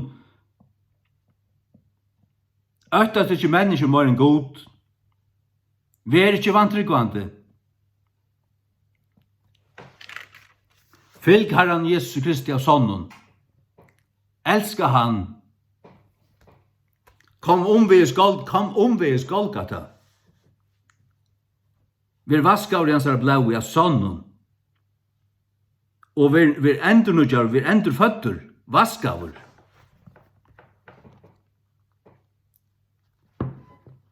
óttast ikki menniskjur meira enn Gud, ver ikki vantrúgvandi. Fylg Harran Jesusi Kristi av sonnum. Elska hann. Kom umvegis Gol-, kom umvegis Golgata. Ver vaskaður í hansara blóði av sonnum. og ver, ver endurnýggjaður, ver endurføddur, vaskaður.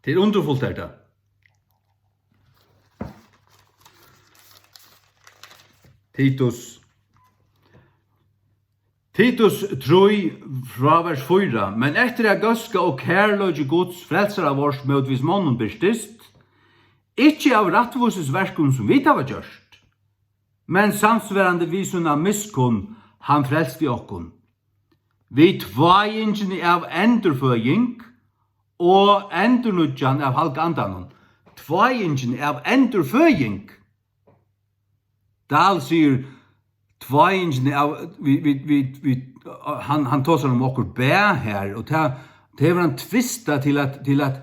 Tað er undurfult, er tað. Titus. Titus trý, frá vers fýra: Men eftir at góðska og kærleiki Guds, frelsara vors, mótvegis monnum birtist, ikki av rættvísisverkum, sum vit hava gjørt, men samsvarandi við sína miskunn, hann frelsti okkum, við tvágingini av endurføðing og endurnýggjan av Halga Andanum. Tvágingini av endurføðing. Dahl sigur, tvágingini av, við, við, við, við, hann, hann tosar um okkurt bæði her, og tað, tað hevur hann tvistað til at, til at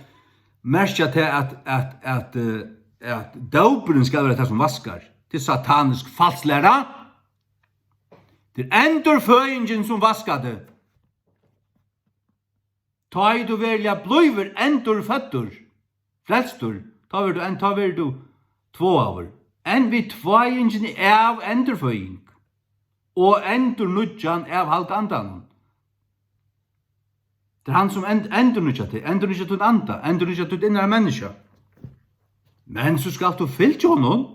merkja tað, at, at, at, eh, at dópurin skal vera tað, sum vaskar. Tað er satanisk falsklæra. Tað er endurføðingin, sum vaskar teg. Tá ið tú veruliga blívur endurføddur, frelstur, tá verður tú enn, tá verður tú tváaður. Enn við tváingini av endurføðing og endurnýggjan av Halga Andanum. Tað er hann, sum end-, endurnýggjar teg, endurnýggjar títt anda, endurnýggjar títt innra menniskja. Men so skalt tú fylgja honum.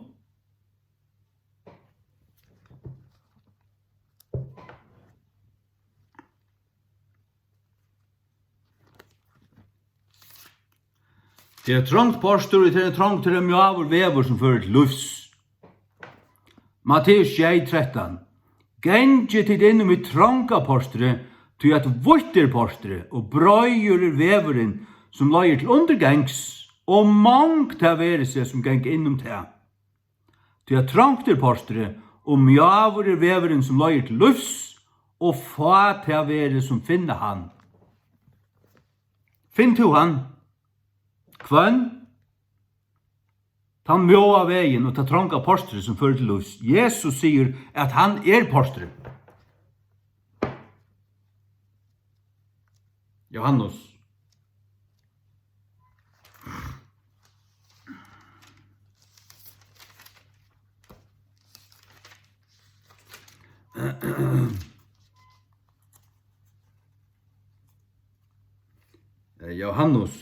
Tað er trongt portur, og tað er trongt, tað er mjáur vegur, sum førir til lívs. Matteus sjey trettan: Gangið tit inn um í tronga portrið, tí at vítt er portrið, og breiður er vegurin, sum leiðir til undirgangs, og mong tað verða seg, sum ganga inn um tað. Tí at trongt er portrið, og mjáur er vegurin, sum leiðir til lívs, og fá tað verða, sum finna hann. Finn tú hann? Hvønn? Tann mjáa vegin og tað tronga portrið, sum førir til lívs. Jesus sigur, at hann er portrið. Jóhannes. Eh, Jóhannes.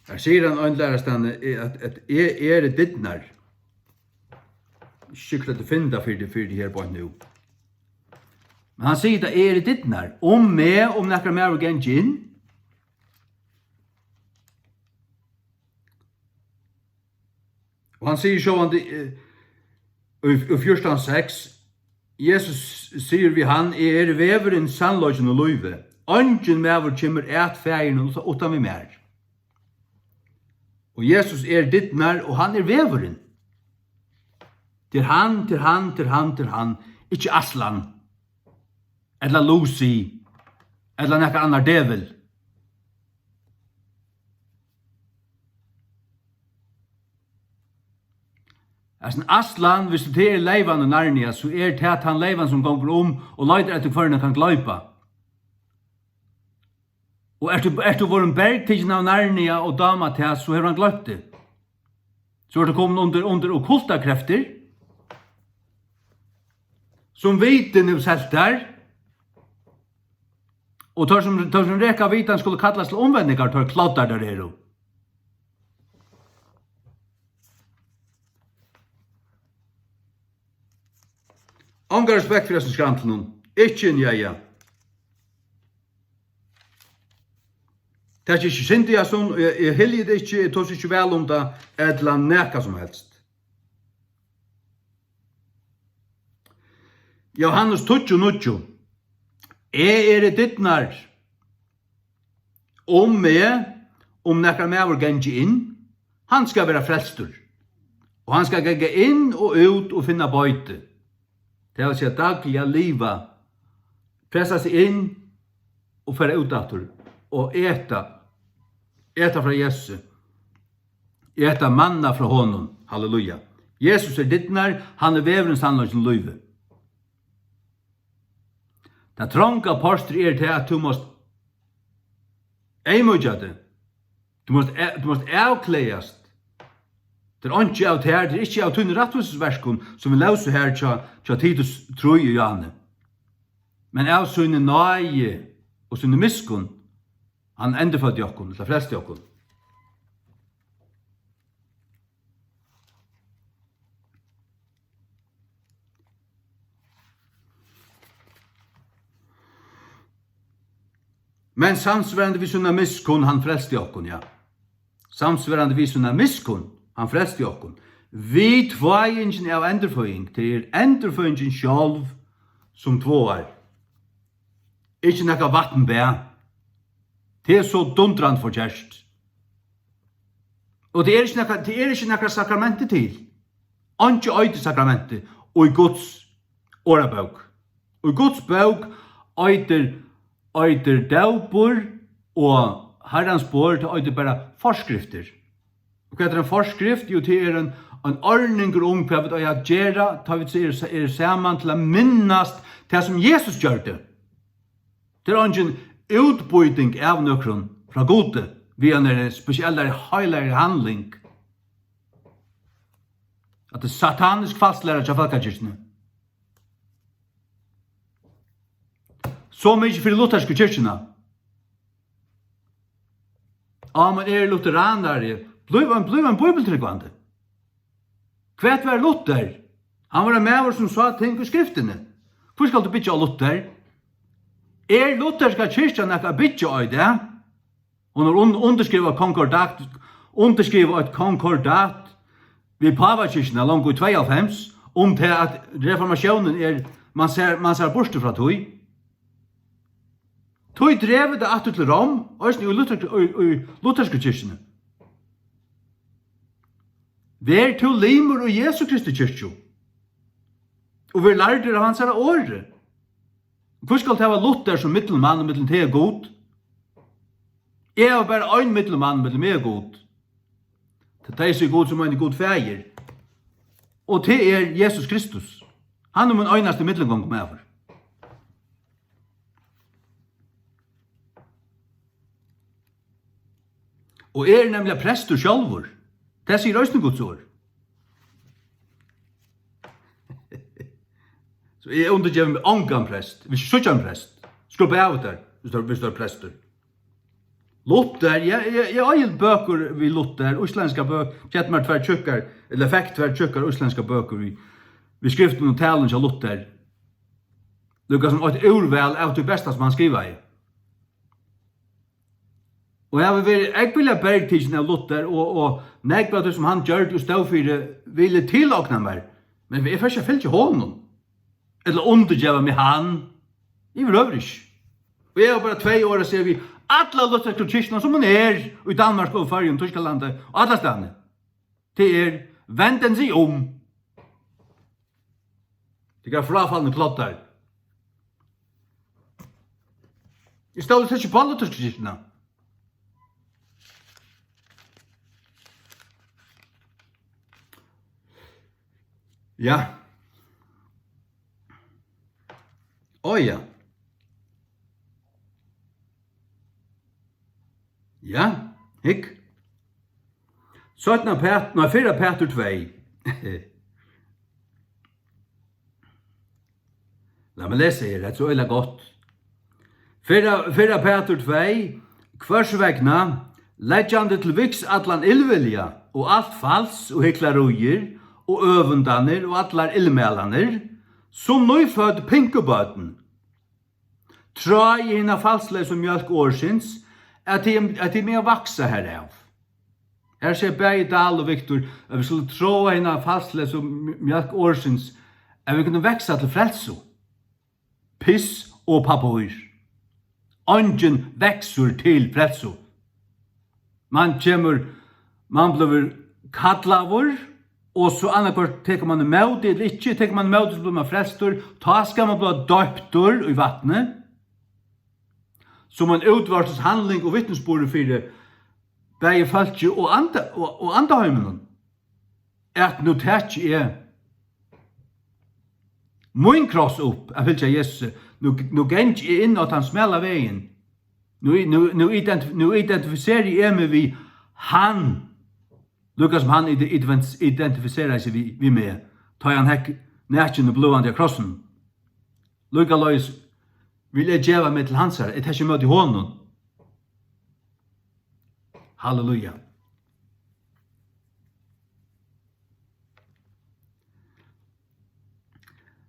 Her sigur hann ein lærastani, at, at eg eri dyrnar. Ikki sikkurt, at tú finnur tað fyri, fyri teg her beint nú. Men hann sigur, at eg eri dyrnar. Um meg, um nakar maður gongur inn, Og hann sigur sjálvandi, eh, í, í fjúrtan seks, Jesus sigur við hann: "Eg eri vegurin, sannleikin og lívið. Eingin maður kemur at Faðirinum uttan við mær." Og Jesus er dyrnar, og hann er vegurin. Til hann, til hann, til hann, til hann. Ikki Aslan. Ella Lucy, ella nakar annar djevul. Hasin Aslan, viss tað er leyvan í Narnia, so er tað tann leyvan, sum gongur um og leitar eftir, hvørjum hann kann gleipa. Og ert tú, ert tú vorðin bergtikin av Narnia og dámar tað, so hevur hann gloypt teg. So ert tú komin undir, undir okkultar kreftir, sum vitin hevur selt tær. Og teir sum, teir sum reka vitan skulu kallast til umvendingar, teir kloddar teir eru. Ongan respekt fyri hesum skrantlinum. Ikki ein, ja, ja. Takið ikki synd í hasum, eg, eg hylji tað ikki, eg tosi ikki væl um tað, ella nakað sum helst. Jóhannes tíggju níggju: "Eg eri dyrnar. Um meg, um nakar maður gongur inn, hann skal vera frelstur. Og hann skal ganga inn og út og finna beiti." Tað vil siga, dagliga liva, pressa seg inn og fara út aftur og eta, eta frá Jesusi, eta manna frá honum. Halleluja. Jesus er dyrnar, hann er vegurin, sannleikin og lívið. Tað tronga portrið er tað, at tú mást eyðmýkja teg. Tú mást, tú mást avklæðast. Tað er einki av tær, tað er ikki av tínum rættvísisverkum, sum vit lósu her hjá, hjá Titus trý í Johanne. Men av síni náði og síni miskunn, hann endurføddi okkum, ella frelsti okkum. Men samsvarandi við sína miskunn, hann frelsti okkum, ja. Samsvarandi við sína miskunn, hann frelsti okkum. Við tváingini av endurføðing, tað er endurføðingin sjálv, sum tváar. Ikki nakað vatnbað. Tað er so dundrandi forkert. Og tað er ikki nakað, tað er ikki nakað sakramenti til. Einki eitur sakramenti í Guds orðabók. Í Guds bók eitur, eitur dópur og Harrans borð, tað eitur bara forskriftir. Og hvat er ein forskrift? Jú, tað er ein, ein orðningur um, hvat vit eiga at gera, tá vit eru, eru saman til at minnast tað, sum Jesus gjørdi. Tað er eingin útbýting av nøkrum frá Gudi við einari spesiellari heilagari handling. At tað er satanisk falsklæra hjá fólkakirkjuni. So mikið fyri luthersku kirkjuna. Á, men eg eri lutheranari. Blív ein, blív ein bíbeltrúgvandi. Hvat var Luther? Hann var ein maður, sum sá ting í skriftini. Hví skalt tú byggja á Luther? Er lutherska kirkjan nakað at byggja á í dag? Hon hevur un-, undirskrivað konkordat, undirskrivað eitt konkordat við Pávakirkjuna longu í tveyoghálvfems um tað, at reformatiónin er, man sær, man sær burtur frá tí. Tí dregur tað aftur til Rom, eisini í luther-, í, í luthersku kirkjuni. Ver tú limur í Jesu Kristi kirkju, og ver lærdur av hansara orði. Hví skalt tú hava Luther sum millummann millum teg og Gud? Eg havi bara ein millummann millum meg og Gud. Tað er Gud, sum ein Gud faðir. Og tað er Jesus Kristus. Hann er mín einasti millumgongumaður. Og eg eri nemliga prestur sjálvur. Tað sigur eisini Guds orð. So eg undirgevi meg ongan prest. Vil ikki síggja ein prest. Skrubba av tær, viss tú, viss tú ert prestur. Luther, ja, eg, eg eigi bøkur við Luther, íslendskar bøkur, keypti mær tvær tjúkkar, ella fekk tvær tjúkkar íslendskar bøkur við, við skriftum og talum hjá Luther. Líka sum eitt úrval av tí besta, sum hann skrivaði. Og eg havi verið ógvuliga bergtikin av Luther, og, og nógv av tí, sum hann gjørdi og stóð fyri, vil eg tilogna mær. Men eg fari ikki at fylgja honum, ella undirgeva meg hann, yvirhøvur ikki. Og eg havi bara tvey orð at siga við alla luthersku kirkjuna, sum hon er, í Danmark og Føroyum, Týskalandi og allastaðni. Tað er: venden sig um. Tykkara fráfalnu kloddar. Eg stóli slett ikki upp á luthersku kirkjuna. Ja. Ó, ja. Ja, hygg. Seinna Pæt-, nei, fyrra Pætur tvey. Lat meg lesa her, hetta er so øgiliga gott. Fyrra, fyrra Pætur tvey: Hvørs vegna, leggjandi til viks allan illvilja og alt fals og hyklaríið og øvundarnar og allar illmælanir, sum nýfødd pinkubørn, tráið hina falsleysu mjólk orðsins, at tit, at tit mega vaksa herav. Her siga bæði Dahl og Victor, at vit skulu tráa hina falsleysu mj-, mjólk orðsins, at vit kunnu vaksa til frelsu. Piss og pappír. Eingin veksur til frelsu. Man kemur, man blívur kallaður, og so annaðhvørt tekur man ímóti ella ikki, tekur man ímóti, so blívur man frelstur, tá skal man blíva doyptur í vatni, sum ein útvortis handling og vitnisburður fyri bæði fólki og anda, og, og andaheiminum, at nú taki eg mín kross upp at fylgja Jesusi. Nú, nú gangi eg inn á tann smala vegin. Nú, nú, nú ident-, nú identifiseri eg meg við Hann, líka sum hann ide-, ident-, identifiserar seg við, við meg, tá ið hann hekk nakin og bløðandi á krossinum. Líkaleiðis vil eg geva meg til hansara, eg taki ímóti honum. Halleluja.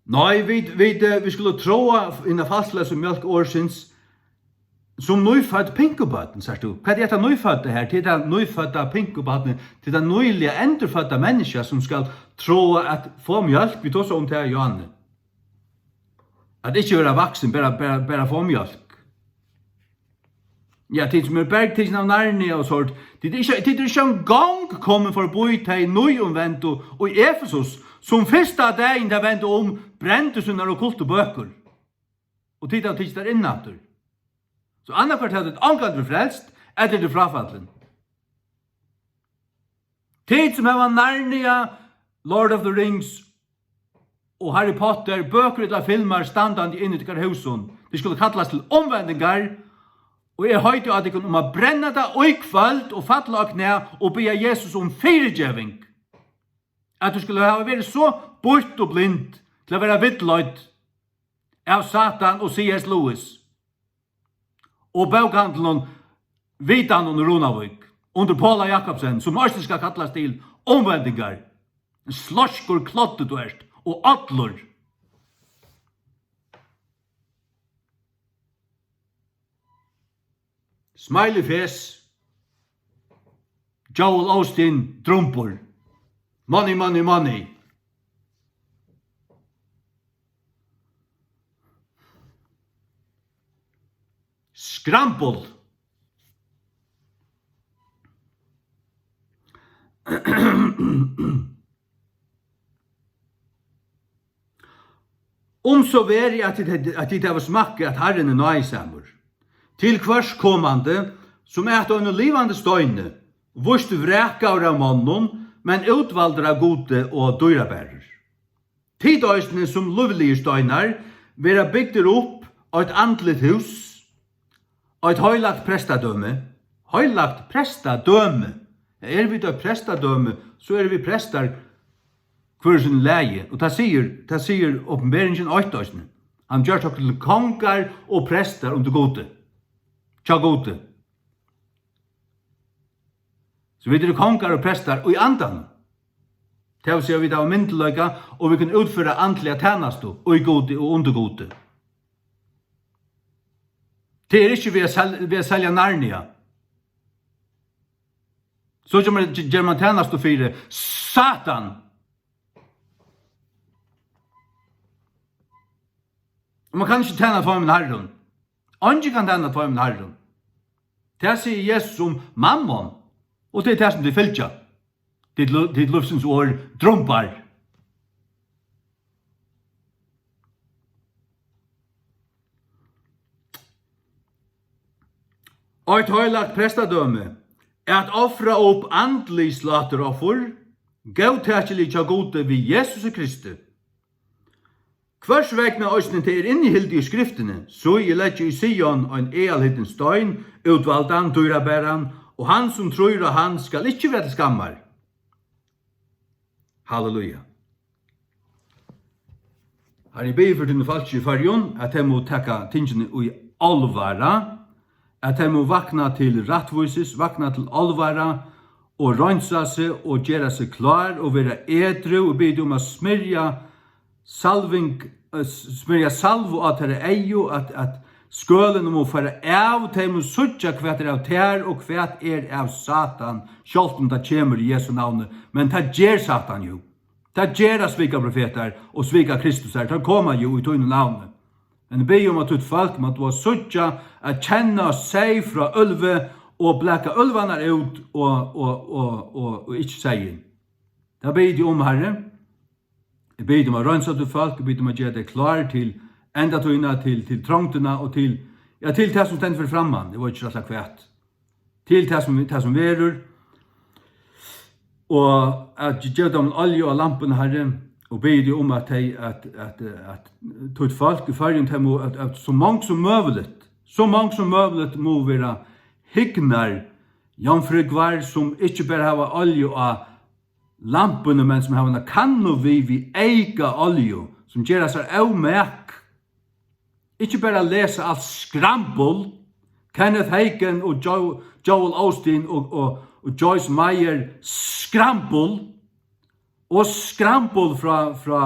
Nei, vit, vit, eh, vit skulu tráa hina falskleysu mjólk orðsins sum nýfødd pinkubørn, sært tú. Hvat er hetta nýfødda her? Tað er tað nýfødda pinkubarnið, tað er tað nýliga endurfødda menniskja, sum skal tráa at fáa mjólk. Vit tosa um tað, Johanne. At ikki vera vaksin, bara, bara, bara fáa mjólk. Ja, tit sum eru bergtikin av Narnia og sort, tit eru ikki, tit eru ikki eingong komin forbí tey nýumvendu í Efesus, sum fyrsta dagin tey vendu um, brendu sínar okkultu bøkur. Og tit hava tikið tær inn aftur. So annaðhvørt hava tit ongantíð verið frelst, ella eru tit fráfallin. Tit sum hava Narnia, Lord of the Rings og Harry Potter, bøkur ella filmar standandi inni í tykkara húsum, tit skulu kallast til umvendingar, og eg heiti á tykkum um at brenna tað í kvøld og falla á knæ og biðja Jesus um fyrigeving. At tú skuldi hava verið so býtt og blind til at vera villleidd av Satan og C S Lewis og bókahandlinum Vitan í Runavík undir Paula Jakobsen, sum eisini skal kallast til umvendingar. Ein sloskur kloddi tú ert og allur. Smiley face. Joel Osteen, drumbur. Money, money, money. Scramble. Um so verið, at tit, at tit hava smakkað, at Harrin er náðisamur, til hvørs komandi, sum at einum livandi steini, víst vrakaður av monnum, men útvaldur av Gudi og dýrabarur. Tit eisini, sum lívligir steinar, verða bygdir upp eitt andligt hús, eitt heilagt prestadømi. Heilagt prestadømi. Eru vit eitt prestadømi, so eru vit prestar hvør í sínum lagi. Og tað sigur, tað sigur Opinberingin eitt eisini. Hann gjørt okkum til kongar og prestar undir Gudi. Hjá Gudi. So vit eru kongar og prestar í andanum. Tað vil siga, vit hava myndugleika, og vit kunnu útføra andliga tænastu í Gudi og undir Gudi. Tað er ikki við at sel-, við at selja Narnia. So ger man, ger man tænastu fyri Satan. Og man kann ikki tæna tveimum harrum. Eingin kann tæna tveimum harrum. Tað sigur Jesus um Mammon, og tað er tað, sum tit fylgja. Tit lu-, tit lívsins orð drumbar. Eitt heilagt prestadømi, at ofra upp andlig sláturoffur, góðtakilig hjá Gudi við Jesusi Kristi. Hvørs vegna eisini tað er innihildið í Skriftini: "Síggj, eg leggi í Sion ein aðalhildin stein, útvaldan, dýrabaran, og hann, sum trýr á hann, skal ikki verða til skammar." Halleluja. Harri, eg biði fyri tínum fólki í Føroyum, at tey mugu taka tingini í álvara, at tey mugu vakna til rættvísis, vakna til álvara og reinsa seg og gera seg klár og vera edru, og biði teg um at smyrja salving, eh, s-, smyrja salvu á teirra eygu, at, at skølini mugu fara av, tey mugu síggja, hvat er av tær og hvat er av Satan, sjálvt um tað kemur í Jesu navni, men tað ger Satan jú. Tað gera svikaprofetar og svika Kristusar, teir koma jú í tínum navni. Men eg biði um, at títt fólk má tú at síggja, at kenna seyð frá úlvi og blaka úlvarnar út og, og, og, og, og ikki seyðin. Tað biði eg um, Harri. Eg biði um at reinsa títt fólk, eg biði um at gera tey klár til endatíðina, til, til trongdina og til, ja, til tað, sum stendur fyri framman. Eg veit ikki rættiliga hvat. Til tað, sum, tað, sum verður. Og at geva teimum olju á lampuna, Harri, og biði teg um, at tey, at, at, at títt fólk í Føroyum, tey mugu, at, at so mong sum møguligt, so mong sum møguligt mugu vera hygnar Jomfrúgvar, sum ikki bara hava olju á lampuni, men sum hava eina kannu við, við eyka olju, sum gera sær ómak. Ikki bara lesa alt skrambul, Kenneth Hagin og Jo-, Joel Osteen og, og, og Joyce Meyer skrambul, og skrambul frá, frá,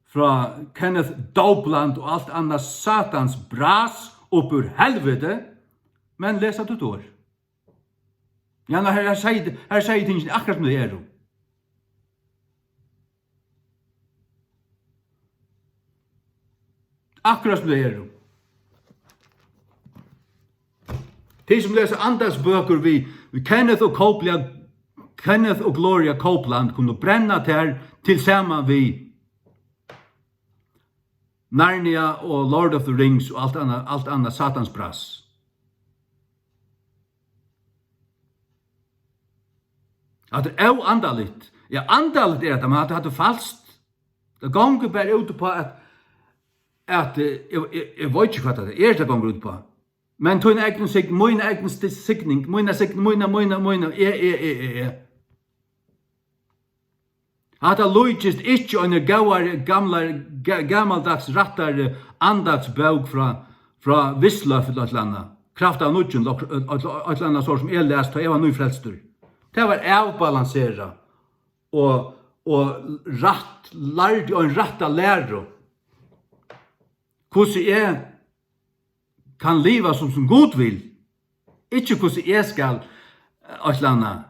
frá Kenneth Copeland og alt annað satans bras upp úr helviti, men lesa títt orð. Ja, ná, her, her segði, her segði tingini akkurát sum tey eru. Akkurát sum tey eru. Tey sum lesa andans bøkur við, við Kenneth og Copeland, Kenneth og Gloria Copeland kunnu brenna tær til saman við Narnia og Lord of the Rings og alt annað, alt annað satans bras. Hatta er óandaligt. Ja, andaligt er hetta, men hatta, hatta er falskt. Tað gongur bara út uppá at, at, eh, eg, eg, eg veit ikki, hvat tað er, tað gongur út uppá. Men tína egnu sign-, mína egnu sti-, signing, mína sign-, mína, mína, mína, eg, eg, eg, eg, eg. Hatta líkist ikki eini góðari, gamlari, ga-, gamaldags rættari andagsbók frá, frá Wisløff ella eitt ella annað. Kraft av nýggjum, ella okkurt, ella, ella eitt ella annað sort sum eg las, tá eg var nýfrelstur. Tað var avbalanserað og, og rætt, lærdi ein rætta læru. Hvussu eg kann liva sum, sum Gud vil, ikki hvussu eg skal, eh, eitt ella annað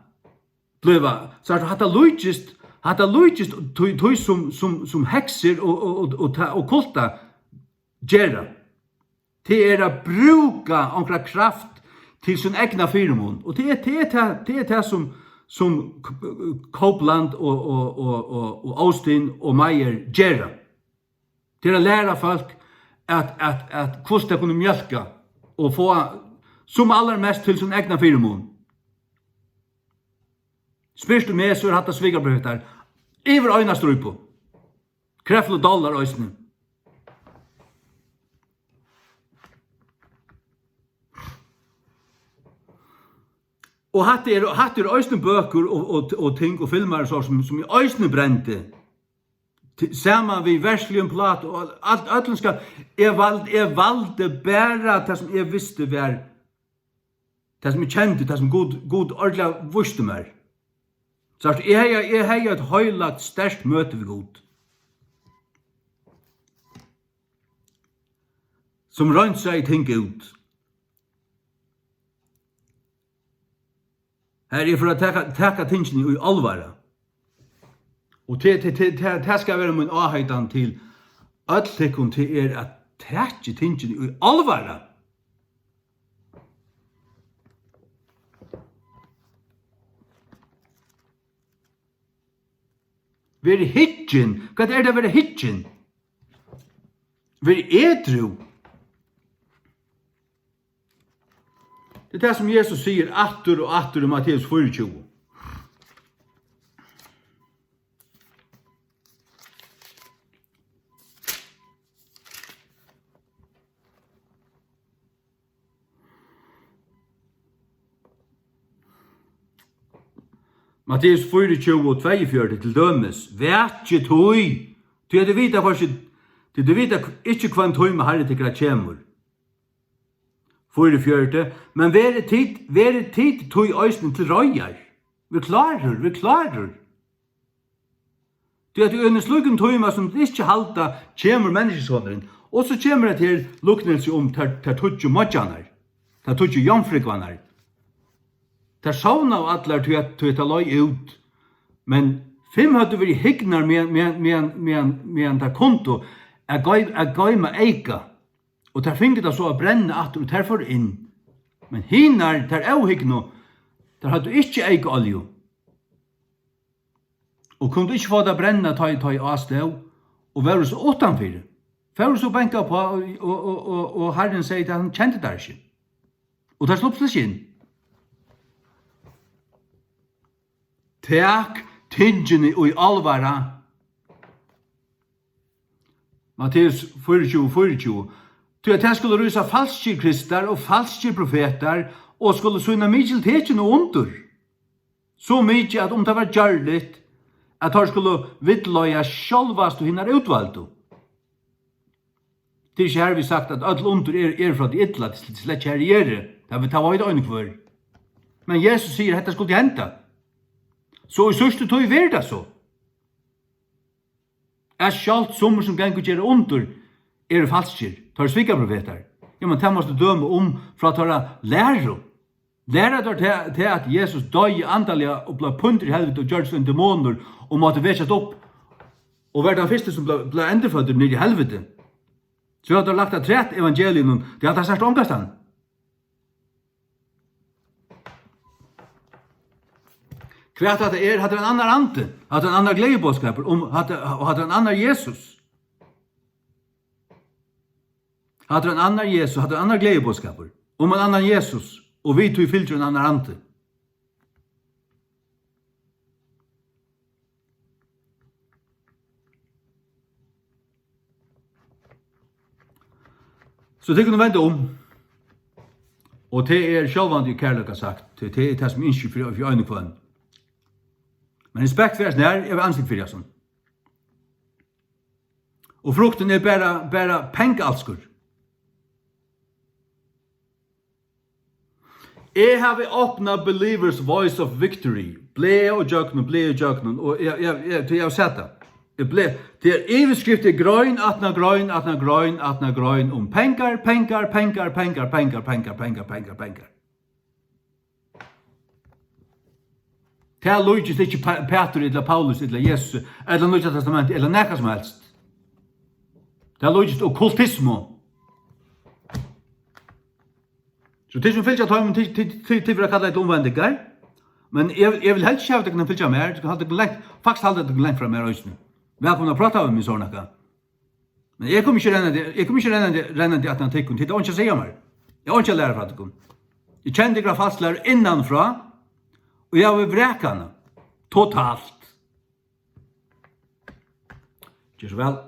blíva. So hatta líkist, hatta líkist tí, tí sum, sum, sum heksir og, og, og, og, ta-, og kultar gera. Tað er at brúka onkra kraft til sín egna fyrimun. Og tað er, tað er tað, tað er tað sum, sum K-, Copeland og, og, og, og, og Osteen og Meyer gera. Til at læra fólk at, at, at hvussu tey kunnu mjólka og fáa sum allarmest til sín egna fyrimun. Spyrt tú meg, so er hatta svikarprofetar yvir eina strípu. Kreflo Dollar eisini. Og hatta er, hatta er eisini bøkur og, og, og ting og filmar og so, sum, sum eg eisini brendi. Til, saman við verdsligum plátu og alt, øllum skal, eg vald-, eg valdi bara tað, sum eg visti var, tað, sum eg kendi, tað, sum Gud, Gud ordiliga vísti mær. Sært, eg hevði, eg hevði eitt heilagt, sterkt møti við Gud, sum reinsaði ting út. Har eg fór at taka, taka tingini í álvara. Og tað, tað, tað, tað, tað skal vera mín áheitan til øll tykkum, tað er at takið tingini í álvara. Verið hyggin. Hvat er tað at vera hyggin? Verið edrú. Tað er tað, sum Jesus sigur aftur og aftur í Matteus fýraogtjúgu. Matteus fýraogtjúgu og tveyogfjøruti til dømis: Vakið tí, tí at tit vita hvørki, tí tit vita ikki, hvønn tíma Harri tykkara kemur. Fýraogfjøruti: Men verið tit, verið tit tí eisini til reiðar. Ver klárur, ver klárur. Tí at í einum slíkum tíma, sum tit ikki halda, kemur Menniskjusonurin. Og so kemur hetta her líknilsi um tær, tær tíggju moyggjarnar, tær tíggju jomfrúgvarnar. Tær sovnaðu allar, tí at, tí at tað leið út. Men fimm høvdu verið hygnar, meðan, meðan, meðan, meðan, meðan tær kundu, at goy-, at goyma eyka. Og tær fingu tað so at brenna aftur, og tær fóru inn. Men hinar, tær óhygnu, tær høvdu ikki eyka olju. Og kundu ikki fáa tað at brenna, tá ið, tá ið á stóð, og vóru so uttanfyri. Fóru so banka uppá, og, og, og, og, og Harrin segði, at hann kendi tær ikki. Og tær sluppu ikki inn. Tak tingini í álvara. Matteus fýraogtjúgu, fýraogtjúgu. Tí at tað skulu rísa falskir kristar og falskir profetar og skulu sýna mikil tekin og undur, so mikið, at um tað var gjørligt, at teir skulu villleiða sjálvastu hinar útvaldu. Tað er ikki hervið sagt, at øll undur eru, eru frá tí illa, tað er slett ikki har eg eri. Tað, tað veit ein hvør. Men Jesus sigur, hetta skuldi henda. So í síðstu tíð verður tað so, at sjálvt summir, sum ganga og gera undur, eru falskir. Teir eru svikarprofetar. Ja, men tað mást tú døma um frá teirra læru. Læra teir tað, tað, at Jesus doyði andaliga og bleiv píndur í helviti og gjørdist ein demonur og mátti vekjast upp og var tann fyrsti, sum bleiv, bleiv endurføddur niðri í helviti. So hava teir lagt afturat evangeliinum, tey hava tað sært ongastaðni. Hvat hatta er, hatta er ein annar andi, hatta er ein annar gleðiboðskapur, um, hatta, og hatta er ein annar Jesus. Hatta er ein annar Jesus, hatta er ein annar gleðiboðskapur um ein annan Jesus, og við tí fylgir ein annar andi. So tey kunnu venda um, og tað er sjálvandi í kærleika sagt, tí tað er tað, sum eg ynski fyri, fyri ein og hvønn. Men respekt fyri hasum her, eg vil ansikt fyri hasum. Og fruktin er bara, bara pengalskur. Eg havi opnað Believers Voice of Victory. Blað og gjøgnum, blað og gjøgnum. Og eg, eg, eg, eg, eg havi sæð tað. Eg blað, tað er yvirskrift, er grein, aftan á grein, aftan á grein, aftan á grein, um pengar, pengar, pengar. Tað líkist ikki Pa-, Pætur ella Paulus ella Jesus ella Nýggja Testamenti ella nakað sum helst. Tað líkist okkultismu. So tey sum fylgja teimum, tey, tey, tey, tey verða kallaðir til umvendingar. Men eg, eg vil helst ikki hava tykkum at fylgja mær, tykkum halda tykkum langt, faktiskt halda tykkum langt frá mær eisini. Vælkomin at práta við meg, so er nakað. Men eg komi ikki rennandi, eg komi ikki rennandi, rennandi aftan á tykkum, tit hava einki at siga mær. Eg havi einki at læra frá tykkum. Eg kenni tykkara falsklæru innanfrá, og eg havi vrakað hana. Totalt. Ger so væl.